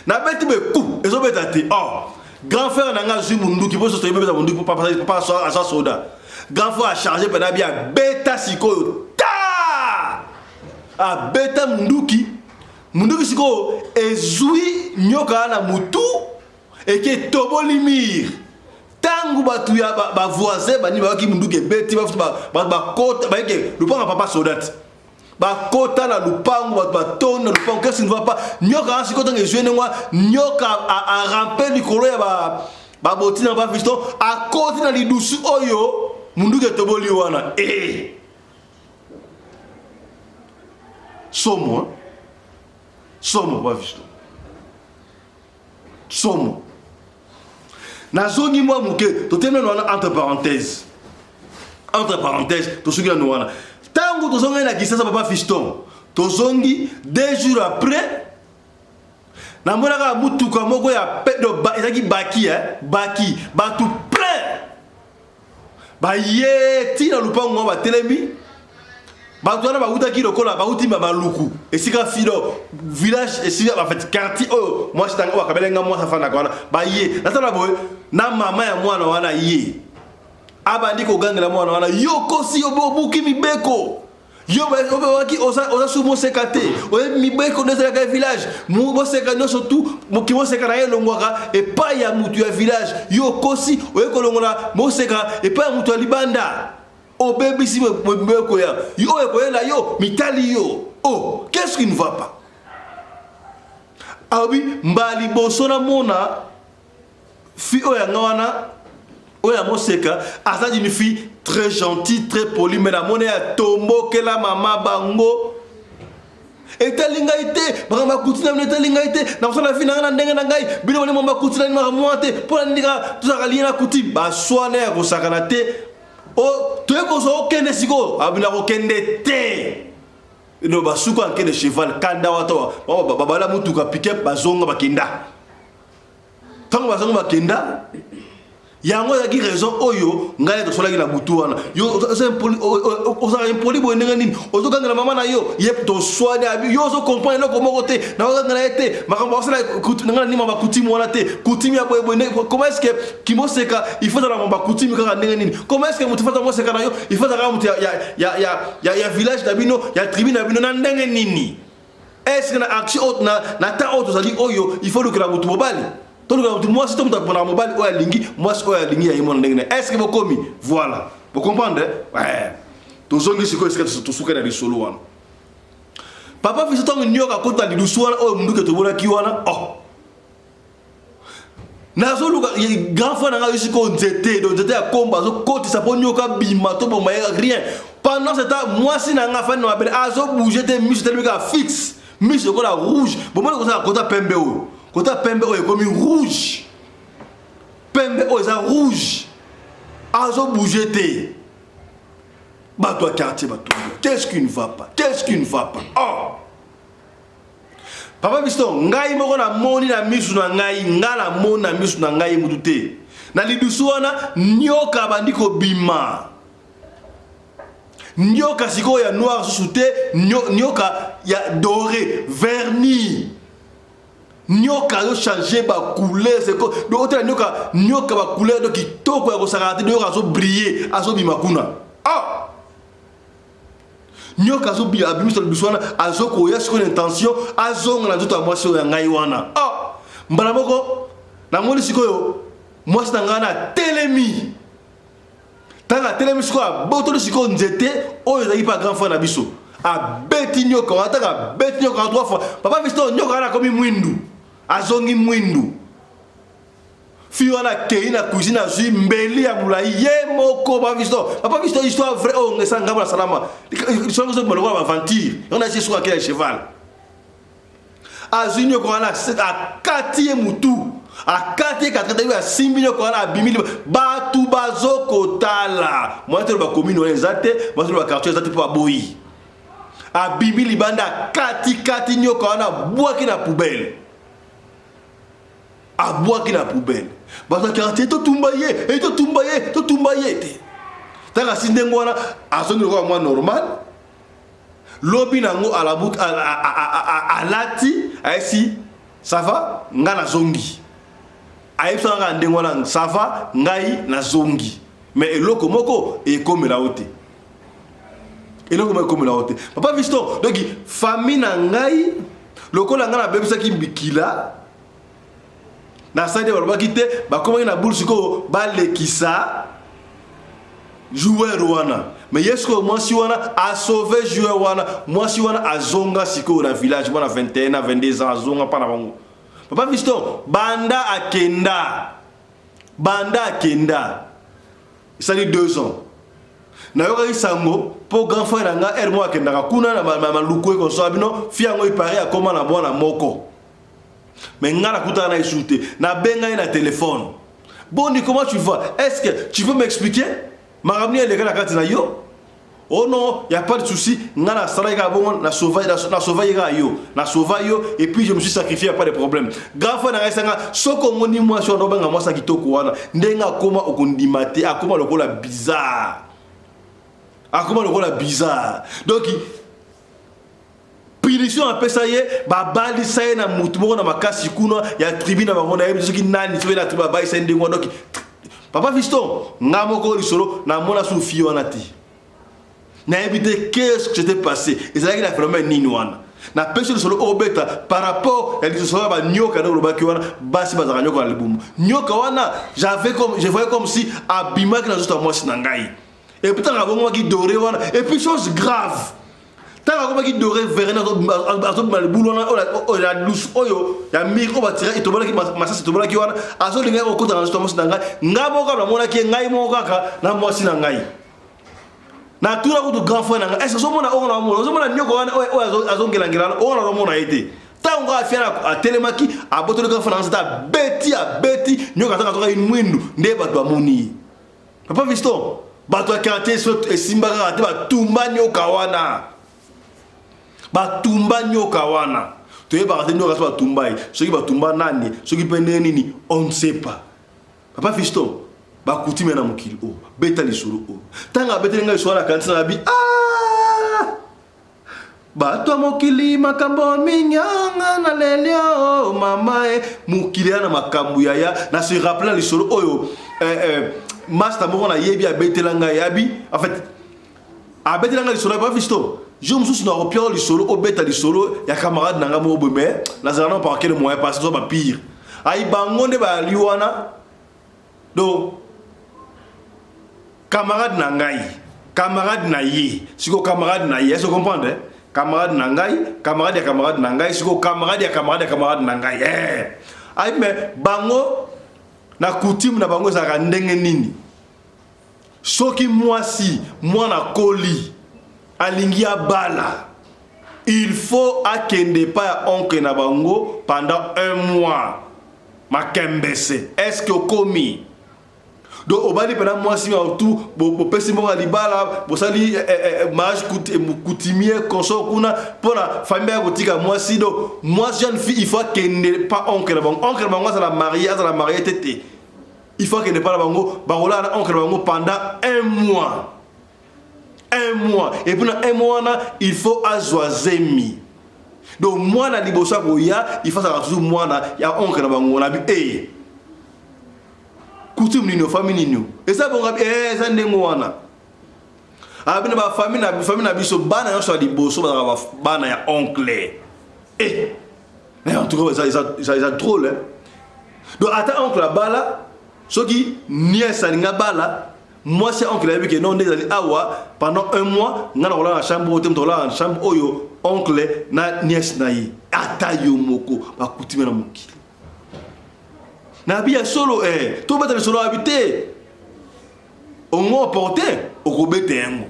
nabeti boye, ku ezobeta te. Oh, grand frère nanga azwi munduki, po soso ebebeta munduki, papa aza soda. Grand frère acharge mpena bi, abeta sikoyo, ta abeta munduki, munduki sikoyo ezwi nyoka na mutu, eke etoboli mur. Ntango bato ya bavoisin bani bayoki munduki ebeti, bato bakota, bayeke lupango ya papa soda te, bakota na lupango, bato batondi na lupango. Qu'est-ce qui ne va pas? Nyoka wana sikoyo, ntango ezwi ndenge wana, nyoka arampe likolo ya baboti na bafiston, akoti na lidusu oyo munduki etoboli wana. E somo, somo, bafiston, somo. Nazongi mwa moke, totemi nano wana, entre parenthèse, entre parenthèse, tosuki nano wana. Ntango tozongai na Kisasa, papa fiston, Tozongi deux jours après, namonaka mutuka moko ya pedo ezalaki baki eh, baki bato plein baye ti na lupango wana batelemi. Bato wana bawutaki lokola bawuti ma Maluku, esika fido village, esika en fait quartier oyo mwasi nanga oyo akabela nga mwasi afandaka wana. Baye natala boye na mama ya mwana wana, ye abandi kogangela mwana wana: yo kosi, yo obuki mibeko, yo obewaki oza su moseka te, oyebi mibeko nde ezalaka ya village, moseka nyonso tu moki moseka na ye elongwaka epai ya mutu ya village, yo okosi, oye kolongola moseka epai ya mutu ya libanda, obebisi mibeko ya yo, oyo ekoyela yo mitali yo. Oh, qu'est-ce qui ne va pas? Alobi mbala liboso namona fille oyo yanga wana, oyo ya moseka, aza une fille très gentille, très polie, mais namoni atombokela mama bango. Etali ngai te, makambo ya coutume na bino etali ngai te, nakosala vie na ngai na ndenge na ngai, bino boni mambo ya coutume na makambo wana te, mpo na nini kaka tozalaka lié na coutume? Baswana ya kosakana te. Toye kozwa okende sikoyo, abina kokende te no, basuka nkende cheval kanda wata babala mutuka pick-up, bazonga bakenda. Ntango bazonga bakenda, yango ezalaki raison oyo ngai tosolaki na butu wana. Yo ozalaka impoli boye ndenge nini ozokangela mama na yo? Ye toswani, yo ozocomprendre eloko moko te, nakozangela ye te, makambo akosala ngai na nima bacoutume wana te, coutume ya boyeboye. Comment est ce que kimoseka il faut ezala bacoutume kaka ndenge nini? Comment est ce que moto fata moseka na yo, il faut ezala kaka moto ya village na bino, ya tribu na bino, na ndenge nini? Est ce que na action oyo, na temps oyo tozali oyo, il faut lukela motu mobali, tolukela motu mwasi, to moto aponaka mobali oyo alingi, mwasi oyo alingi ya ye mona ndenge na? Est ce que bokomi? Voilà, bocomprendre? Ouais. Tozongi sikoyo esika tosuka na lisolo wana. Papa Fiso, ntango nyoka akota lidusu wana oyo munduki tobolaki wana, oh, nazoluka grand frère na ngai sikoyo nzete, do nzete ya komba, azokotisa mpo nyoka bima, toboma ye. Rien. Pendant ce temps, mwasi na ngai afandi na mabele, azobouge te, miso telemi kaka fixe, miso lokola rouge. Bomoni kozala kota pembe oyo, kota pembe oyo ekomi rouge, pembe oyo eza rouge, azobouge te. Bato ya quartier batongi: qu'est-ce qui ne va pas? Qu'est-ce qui ne va pas? Oh, papa Fiston, ngai moko namoni na misu na ngai, ngai namoni na misu na ngai mutu te, na lidusu wana nyoka abandi kobima, nyoka sikoyo ya noir susu te, nyoka ya doré, vernis, nyoka azochange bacouleur. Seko otala nyoka, nyoka bacouleur, do kitoko ya kosakana te, nyoka azobrille, azobima kuna. Ah, nyoka abimisa lidusu wana, azokoya sikoyo na intention azonga na nzoto ya mwasi oyo ya ngai wana. Ah, mbala moko namoni sikoyo mwasi na ngai wana atelemi. Ntango atelemi sikoyo, abotoli sikoyo nzete oyo ezalaki mpa grand frère na biso, abeti nyoka wana. Ntango abeti nyoka wana trois fois, papa Fiston, nyoka wana akomi mwindu, azongi mwindu. Fille wana akei na cuisine, azwi mbeli ya molai ye moko. Papa Fiston, papa Fiston, histoire vrai oyo esa ngambo na salama, histoire ezobima lokola baventure yango na esi. Suka akei ya cheval, azwi nyoka wana, akati ye mutu, akati ye katikati, oyo asimbi nyoka wana, abimi. Bato bazokotala mwana te, bacommune wana eza te, mwana te, baquartier eza te, mpo baboyi. Abimi libanda, akatikati nyoka wana, abwaki na poubelle, abwaki na poubelle. Bato ya quartier: totumba ye, e totumba ye, totumba ye te. Ntango asi ndenge wana, azongi lokola mwa normal. Lobi nango alati, ayesi: ça va, ngai nazongi. Ayebisaka kaka ndenge wana: ça va, ngai nazongi. Mais eloko moko ekomela yo te, eloko moko ekomela yo te, papa Fiston. Donc famille na ngai, lokola ngai nabebisaki bikila, nasali te, balobaki te, bakomaki na bule sikoyo balekisa joueur wana. Mais ye sikoyo mwasi wana asauve joueur wana. Mwasi wana azonga sikoyo na village, mwana 21 na 22 ans, azonga mpa na bango. Papa Fiston, banda akenda, banda akenda esali 2 ans, nayokaki sango mpo grand frère na nga ere moko akendaka kuna na Maluku, ekosoa bino fi yango ipare akóma na mwana moko. Mais nga nakutaka na esu te, nabenga ye na telefone: boni, comment tu vas? Est ce que tu peux m'expliquer makambo nini eleka na kati na yo? Oh non, y a pas de souci. Nga na salaki kaka bongo na sauva na sauva ye kaka yo. Na sauva yo et puis je me suis sacrifié, y a pas de problème. Grand frère na ngai sanga soki omoni mwasi wana obenga mwasi ya kitoko wana ndenge akoma okondima te, akoma lokola bizarre. Akoma lokola bizarre. Donc punition apesa ye babalisa ye na mutu moko na makasi kuna ya tribu na bango nayebi soki nani soki na tribu babalisa ye ndenge wana donc papa fiston nga moko lisolo namona su fille wana te nayebi te qu'est-ce que s'était passé ezalaki na phénomène nini wana napesi lisolo okobeta par rapport ya lisolo ya banyoka ndenge olobaki wana basi bazalaka nyoka na libumu nyoka wana j'avais comme je voyais comme si abimaki na nzoto ya mwasi na ngai et puis ntango abongomaki dore wana et puis chose grave ntango akomaki dore verena azobima libulu wana oyo ya lusu oyo ya mire oyo batira etobolaki masasi etobolaki wana azolinga kokota na nzoto ya mwasi na ngai ngai moko kaka namonaki ye ngai moko kaka na mwasi na ngai natuna kutu grand frère na ngai est-ce ozomona oyo naomona ozomona nyoko wana oyo azongelangela wana oyo nazomona ye te ntango kaka fiana atelemaki abotoli grand frère na ngai sata abeti abeti nyoka ataka azokaki mwindu nde bato bamoni ye Papa Fiston, bato ya quartier so esimba kaka te batumba nyoka wana. Batumba nyoka wana. Toyebaka te nyoka so batumba ye. Soki batumba nani, soki mpe ndenge nini, on ne sait pas. Papa Fiston, bakutime na mokili oyo, beta lisolo oyo. Ntango abeteli ngai lisolo na kanisa na bi, ah! Bato ya mokili makambo mingi anga na leli o mama e mokili ya na makambo yaya na se rappeler na lisolo oyo eh, eh, master moko nayebi abetela ngai abi en fait abetela ngai lisolo ya bafisto jour mosusu na kopia lisolo obeta lisolo ya camarade na ngai moko boye mais nazala nano par quel moyen parce que bapire ayi bango nde bayali wana donc Camarade na ngai, camarade na ye, siko camarade na ye, est-ce que comprendre eh? Camarade na ngai, camarade ya camarade na ngai, siko camarade ya camarade ya camarade na ngai. Eh. Ayi mais bango na coutume na bango ezalaka ndenge nini? Soki mwasi mwana koli alingi abala il faut akende epai ya oncle na bango pendant un mois makembese est ce que okomi donc obali mpena mwasi tout bopesi mbongo ya libala bosali eh, eh, eh, mariage coutumier consort kuna mpona famille ya kotika mwasi donc mwasi jeune fille il faut akende pa oncle na bango oncle na bango azala marie azala marie te te il faut akende pa na bango bakolala na oncle na bango pendant un mois un mois et puis na un mois wana il faut azwa zemi donc mwana liboso akoya il faut azalaka toujours mwana ya oncle na bango na bi e Coutume nini famille nini eza bongo eh eza ndenge wana. Ah bino ba famille na famille na biso bana nyonso ya liboso bazalaka bana ya oncle. Eh mais en tout cas eza eza eza, eza drôle hein. Donc ata oncle abala soki nièce alinga bala mwasi ya oncle ayebi ke non nde ezali awa pendant un mois ngai nakolala na chambre oyo te moto akolala na chambre oyo oncle na nièce na ye ata yo moko bakutime na mokili Na bi ya solo eh to beta lisolo abi te. Ongo porter okobeta yango.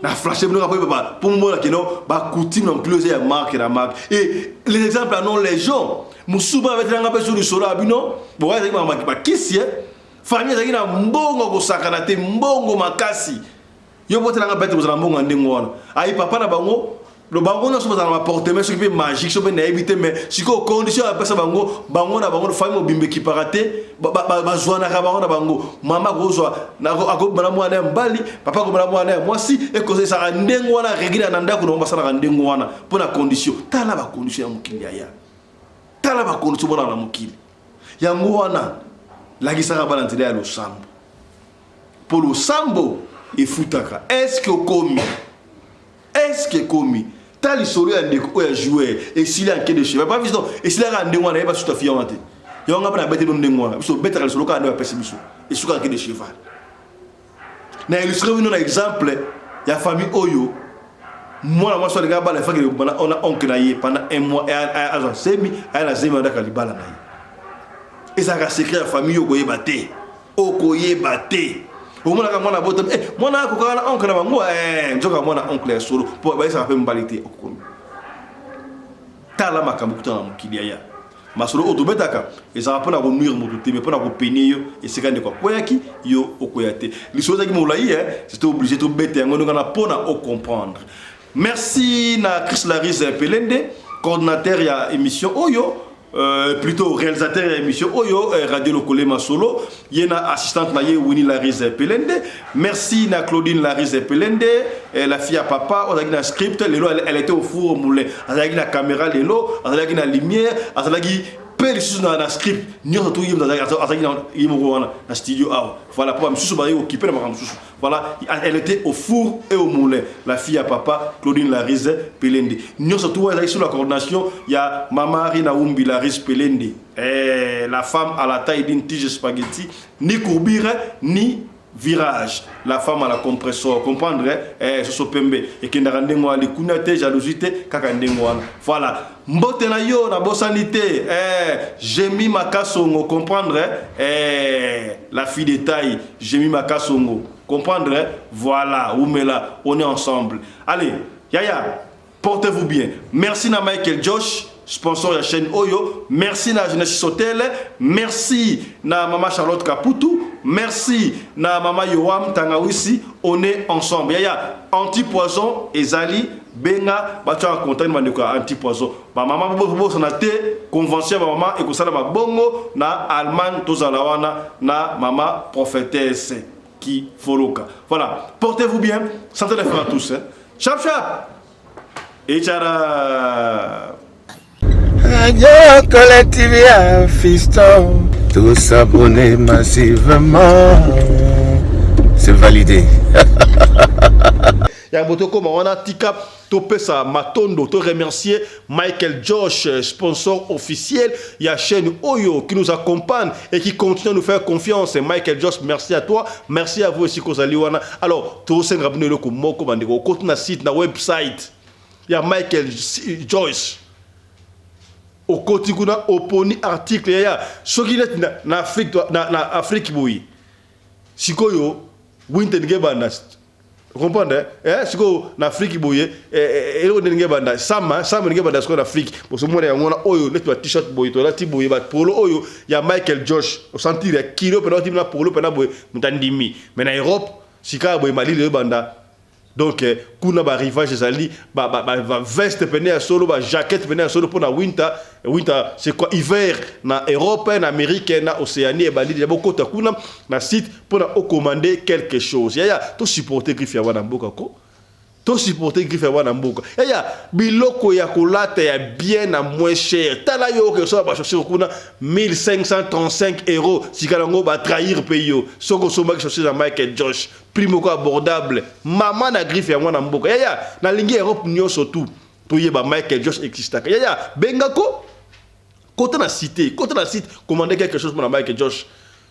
Na flasher bino kapo ba po mona kino ba coutume na mokili ya marque na marque. Et les exemples en ont légion. Musuba abetela nga pe sur lisolo ya bino, bo ezalaki ba ba kisi eh. Famille ezalaki na mbongo kosakana te, mbongo makasi. Yo botela nga bete kozala mbongo ya ndenge wana. Ayi papa na bango lo bango nyonso bazala na baportemain soki mpe magique soki mpe nayebi te mais sikoyo condition apesa bango bango na bango famille mobimba ekipaka te bazwanaka bango na bango mama akozwa akobima na mwana ya mobali papa akobima na mwana ya mwasi ekozalisaka ndenge wana regile na ndako na bango basalaka ndenge wana mpo na condition tala bacondition ya mokili yaya tala bacondition monaka na mokili yango wana lakisaka bana nzela ya losambo mpo losambo efutaka eske okomi eske ekomi ta lisolo ya ndeko oyo ya joueur esili anke de cheval pa biso esilaka ndenge wana yeba suta fiya wana te yango nga mpe nabeteli bino ndenge wana biso obetaka lisolo kaka nde bapesi biso esuka anke de cheval na illustre bino na exemple ya famille oyo mwana mwasi alinga abala efaki na oncle na ye pendant un mois azwa zemi aya na zemi andaka libala na ye ezalaka secret ya famille okoyeba te okoyeba te omonaka mwana abotami eh, mwana akokaka na oncle na bango eh, nzoka mwana oncle ya solo mpo bayesaka mpe mobali te okokomi tala makambo kutana na mokili yaya Masolo oyo tobetaka ezalaka mpo na konuire moto te, mais mpo na kopenie yo esika ndeko akweyaki, yo okweya te. Lisolo ezalaki molai, eh, c'était obligé tobeta yango ndenge wana mpo na ocomprendre. Merci na Chris Larise Pelende, coordinateur ya émission oyo. Euh, plutôt réalisateur ya émission oyo euh, Radio Lokole Masolo ye na assistante na ye Winnie Larise Pelende merci na Claudine Larise Pelende euh, la fille à papa ozalaki na script lelo elle, elle était au four au moulin azalaki na caméra lelo azalaki na lumière azalaki mpe lisusu na, na script nyonso to ye azalaki na ye moko wana na studio awa voilà mpo bamisusu bazalaki kokipe na makambo mosusu Voilà, elle était au four et au moulin. La fille à papa, Claudine Larise Pelende. Nyonso tout ezalaki sous la coordination ya Mama Rina Umbi Larise Pelende. Eh, la femme à la taille d'une tige spaghetti, ni courbure, ni virage. La femme à la compresseur, comprendre eh soso pembe ekendaka ndenge wana likunya te jalousie te kaka ndenge wana. Voilà. Mbote na yo na bosani te eh Jemi Makasongo comprendre eh la fille de taille Jemi Makasongo comprendre eh? Voilà Oumela on est ensemble. Allez Yaya portez-vous bien. Merci na Michael Josh sponsor ya chaîne Oyo. Merci na Genesis Hotel. Merci na Mama Charlotte Kaputu. Merci na Mama Yoam Tangawisi. On est ensemble. Yaya anti-poison ezali benga batia contact na bandeko ya anti poison bamama bobosana te convention ya bamama ekosalama bongo na Allemagne tozala wana na mama prophétesse Kifoloka. Voilà, portez-vous bien, santé de à tous. Hein. Chap chap et tchara. Radio Collective ya fiston. Tous s'abonner massivement. C'est validé. Ya botokoma wana tika topesa matondo to remercier Michael Josh sponsor officiel ya chaîne Oyo qui nous accompagne et qui continue à nous faire confiance. Michael Josh, merci à toi, merci à vous aussi kozali wana. Alors tosenga bino eloko moko bandeko okoti na site na website ya Michael Joyce okoti kuna oponi article yaya soki neti na, na Afrique na, na Afrique boye sikoyo winter ndenge banda comprendre eh sikoyo na Afrique boye eh, eh, eloko ndenge banda sama sama ndenge banda sikoyo na Afrique bosomona yango wana oyo neti ba t-shirt boye tolati boye ba polo oyo ya Michael Josh osentir ya kilo pena otimi na polo pena boye moto andimi mais na Europe sika boye malili oyo banda Donc eh, kuna ba rivage ezali ba, ba, ba, ba veste pene ya solo ba jaquette pene ya solo pona winter winter c'est quoi hiver na Europe na Amérique na Océanie ebandi deja bokota kuna na site pona ocommande quelque chose yaya to supporter griffe ya wana mboka ko to supporter griffe ya wana mboka yaya biloko ya kolata ya bien na moins cher tala yo oke osomba ba chaussure kuna 1535 euros sika yango ba trahir pe yo soki osombaki chaussure ya Michael Josh Prix moko abordable. Mama na griffe ya mwana mboka. Yaya, nalingi Europe nyoso tout. Toyeba Michael Josh existaka. Yaya, benga ko. Kota na cité, kota na site, commander quelque chose pour Michael Josh.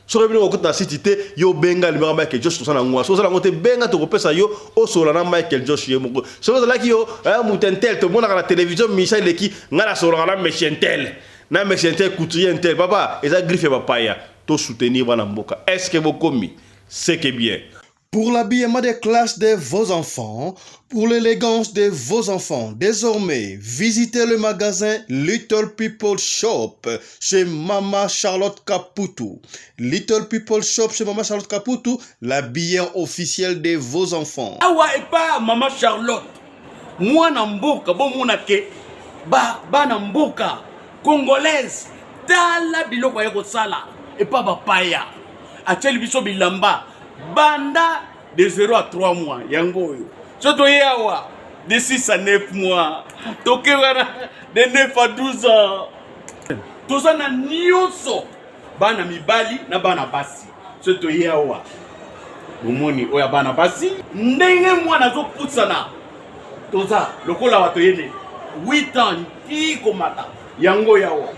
Soki bino okota na site te, yo benga libanga Michael Josh tosala ngwa. Soki osala ngo te, benga tokopesa yo osola na Michael Josh ye moko. Soki ozalaki yo, eh, moto intel, tomonaka na télévision Michel eleki, nga nasololaka na monsieur intel. Na monsieur intel, couturier intel. Papa, eza griffe ya bapaya. To soutenir bana mboka. Est-ce que bokomi? C'est que bien. Pour l'habillement des classes de vos enfants, pour l'élégance de vos enfants, désormais, visitez le magasin Little People Shop chez Mama Charlotte Kaputu. Little People Shop chez Mama Charlotte Kaputu, l'habilleur officiel de vos enfants. Awa epa Mama Charlotte, mwana mboka bomona ke ba bana mboka congolaise tala biloko aye kosala epa bapaya atieli biso bilamba banda de 0 à 3 mois yango oyo so toye awa de 6 à 9 mois toke wana de 9 à 12 ans toza na nyonso bana mibali na bana basi so toye awa bomoni oyo ya bana basi ndenge mwana azopusana toza lokola bato yene 8 ans ti komata yango yawa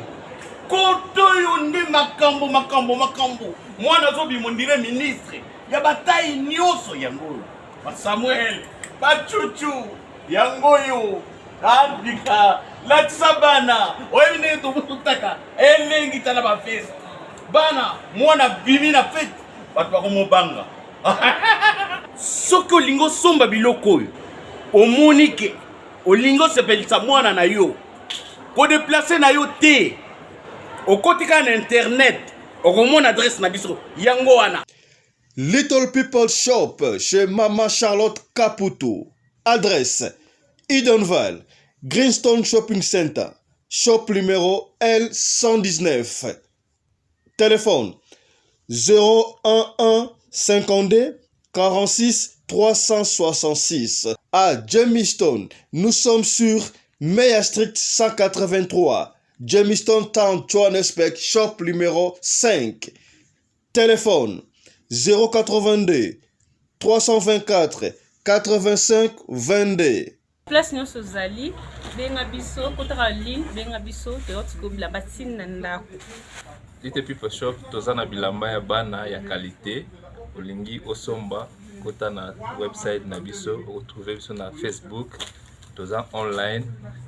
koto oyo nde makambo makambo makambo mwana azobima ondire ministre ya batai nyonso yango oyo basamuel bacucu yango oyo abika latisa bana oyebi ndenge tobutaka elengi tala bafeste bana mwana bimi na fete bato bakomobanga soki olingi osomba biloko oyo omoni ke olingi osepelisa mwana na yo kodeplace na yo te. Okoti kaka na internet okomona adresse na biso yango wana. Little People Shop chez Mama Charlotte Caputo. Adresse Edenvale, Greenstone Shopping Center, shop numéro L119. Téléphone 011 52 46 366. À Jamestown, nous sommes sur Meyer Street 183, Jamestown Town, Johannesburg, shop numéro 5. Téléphone 082 324 85 22. Place nyonso ozali benga biso kotaka ligne benga biso toyoti ko bilamba ti na ndako. Little People Shop toza na bilamba ya bana ya qualité olingi osomba kota na website na biso okotrouve biso na Facebook toza online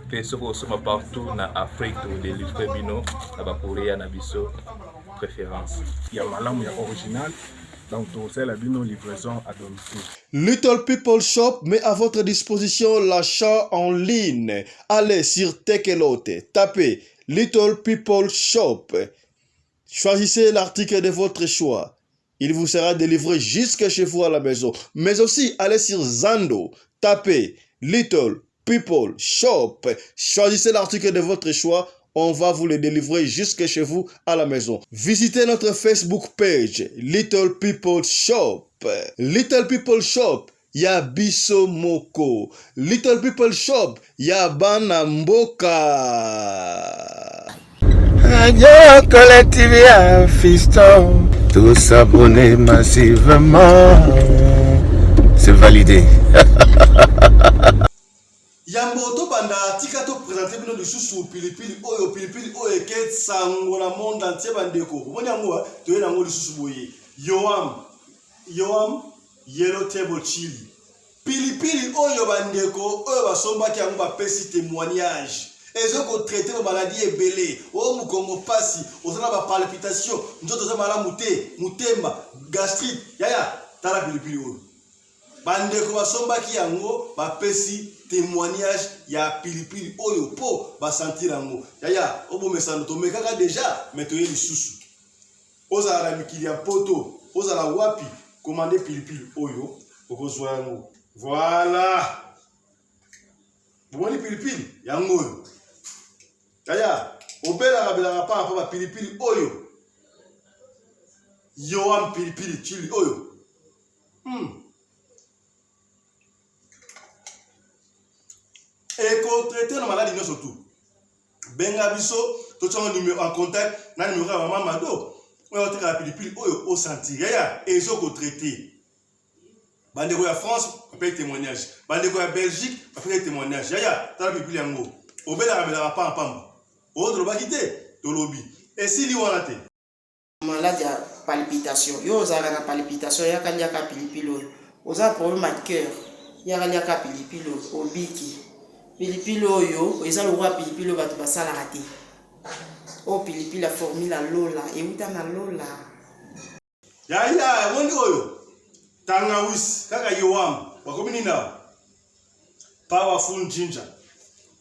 mpe soki osomba partout na Afrique tokodelivre bino na bacourrier na biso préférence ya malamu ya original donc tokosalela bino livraison à domicile. Little People Shop met à votre disposition l'achat en ligne. Allez sur Tekelote, tapez Little People Shop. Choisissez l'article de votre choix. Il vous sera délivré jusque chez vous à la maison. Mais aussi, allez sur Zando, tapez Little People Shop. Choisissez l'article de votre choix. On va vous le délivrer jusque chez vous à la maison. Visitez notre Facebook page, Little People Shop. Little People Shop, ya biso moko. Little People Shop, ya bana mboka. Radio Collective ya fiston. Tous s'abonner massivement. C'est validé. Yambo tobanda tika to presenter bino lisusu pilipili oyo pilipili oyo eke sango na monde entier bandeko omoni yango eh? toye nango lisusu boye yoam yoam yellow table chili pilipili oyo bandeko oyo basombaki yango bapesi témoignage ezo kotraite bamaladi ebele oyo mokongo mpasi oza na bapalpitation nzoto oza malamu te motema gastrite yaya tala pilipili oyo Bandeko basombaki yango bapesi temoignage ya pilipili oyo po ba sentir yango. Yaya obomesano tomekaka deja mais toye lisusu. Ozala na mikili ya poto, ozala wapi, commande pilipili oyo okozwa yango. Voilà. Bomoni pilipili yango oyo. Yaya obelaka belaka pamba pamba pilipili oyo. Yoam pilipili chili oyo. Ekotraite na maladi nyonso tu. Benga biso totiango numero en contact na numero ya mama Mado oyo atekaka pilipili oyo osentir yaya ezo kotraite. Bandeko ya France bapesi témoignage, bandeko ya Belgique bapesi témoignage. Yaya tala pilipili yango obelaka belaka pamba pamba, oyo tolobaki te tolobi esili wana te. Malade ya palpitation yo ozalaka na palpitation yaka liaka pilipili oyo oza na problème ya cœur yaka liaka pilipili oyo obiki pilipili oyo eza lokola pilipili oyo bato basalaka te oyo pilipili ya formule ya lola euta na lola. Yaya omoni oyo tangawisi kaka yoam bakomi nini awa powerful ginger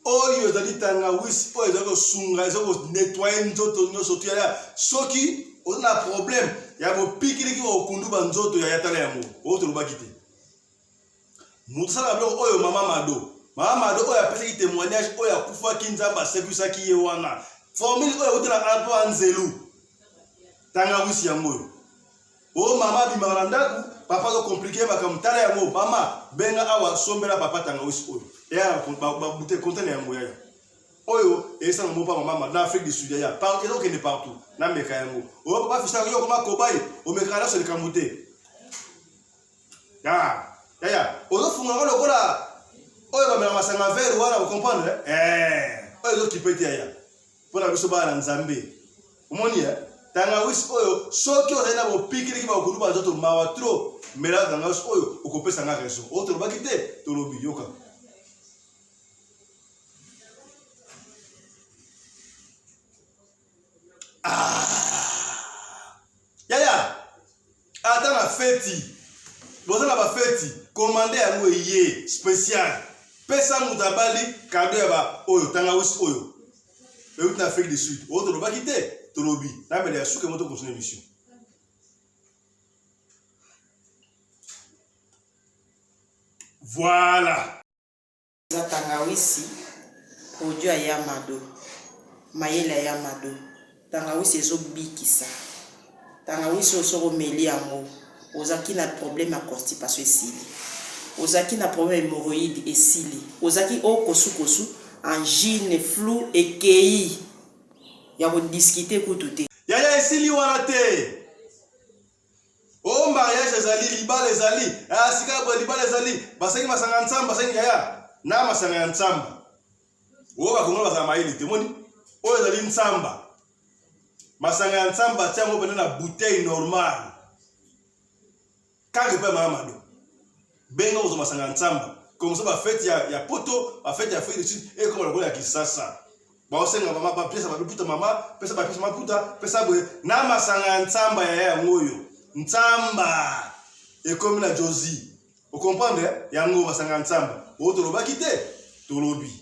oyo ezali tangawisi oyo ezali kosunga ezali konetwaye nzoto nyonso tu yaya soki oza na problème ya bopikiliki okundu banzoto yaya tala yango oyo tolobaki te moto asalaka biloko oyo mama mado mama mado oyo apesaki témoignage oyo akufaki nzambe asekwisaki ye wana formule oyo euti na apo anzelu tangawisi yango oyo O mama abimaka na ndaku papa azo complique makambo tala yango mama benga awa sombela papa tangawisi oyo eya babute container yango yaya oyo esanga mopa mama na Afrique du Sud yaya par ezo kende partout na meka yango oyo papa fisaka yo koma kobayi omekaka nyonso likambo te ya yaya ozofunga yango lokola oyo bamela masanga vere wana bocomprendre eh oyo ezokipe te yaya mpo na biso bana na Nzambe. Omoni eh? Tangawisi oyo soki ozali na bopikiliki bakokuluba ba nzoto mawa trop, mela tangawisi oyo okopesa nga raison. Oyo tolobaki te, tolobi yoka. Ah! Yaya, ata na feti boza na bafeti komande yango eye special pesa moto abali kado ya ba oyo tangawisi oyo euti na afrique du sud oyo tolobaki te. Tolobi namela ya suka moto continue émission. Voilà. Eza tangawisi produit ya yamado mayele ya yamado tangawisi ezo bikisa tangawisi oyo soki omeli yango ozalaki na problème ya constipation esili ozalaki na problème ya hemorroïde esili ozalaki o kosu kosu angine flu ekeyi ya ko discuter kutu te. Yaya esili wana te. Oh mariage ezali libala ezali ah sika boye libala ezali basengi masanga ya nsamba basengi yaya na masanga ya nsamba oyo bakongola bazala mayele te moni oyo ezali nsamba masanga ya nsamba atia yango pene na bouteille normale kaka epai mama mado benga kozwa masanga ya nsamba comme ça bafete ya, ya poto bafete ya afrique du sud ekoma lokola ya kisasa baosenga mama bapesa babiputa mama pesa bapesa maputa pesa boye na masanga ya nsamba ya yango oyo nsamba ekomi na josi okomprendre yango masanga ya nsamba oyo tolobaki te tolobi.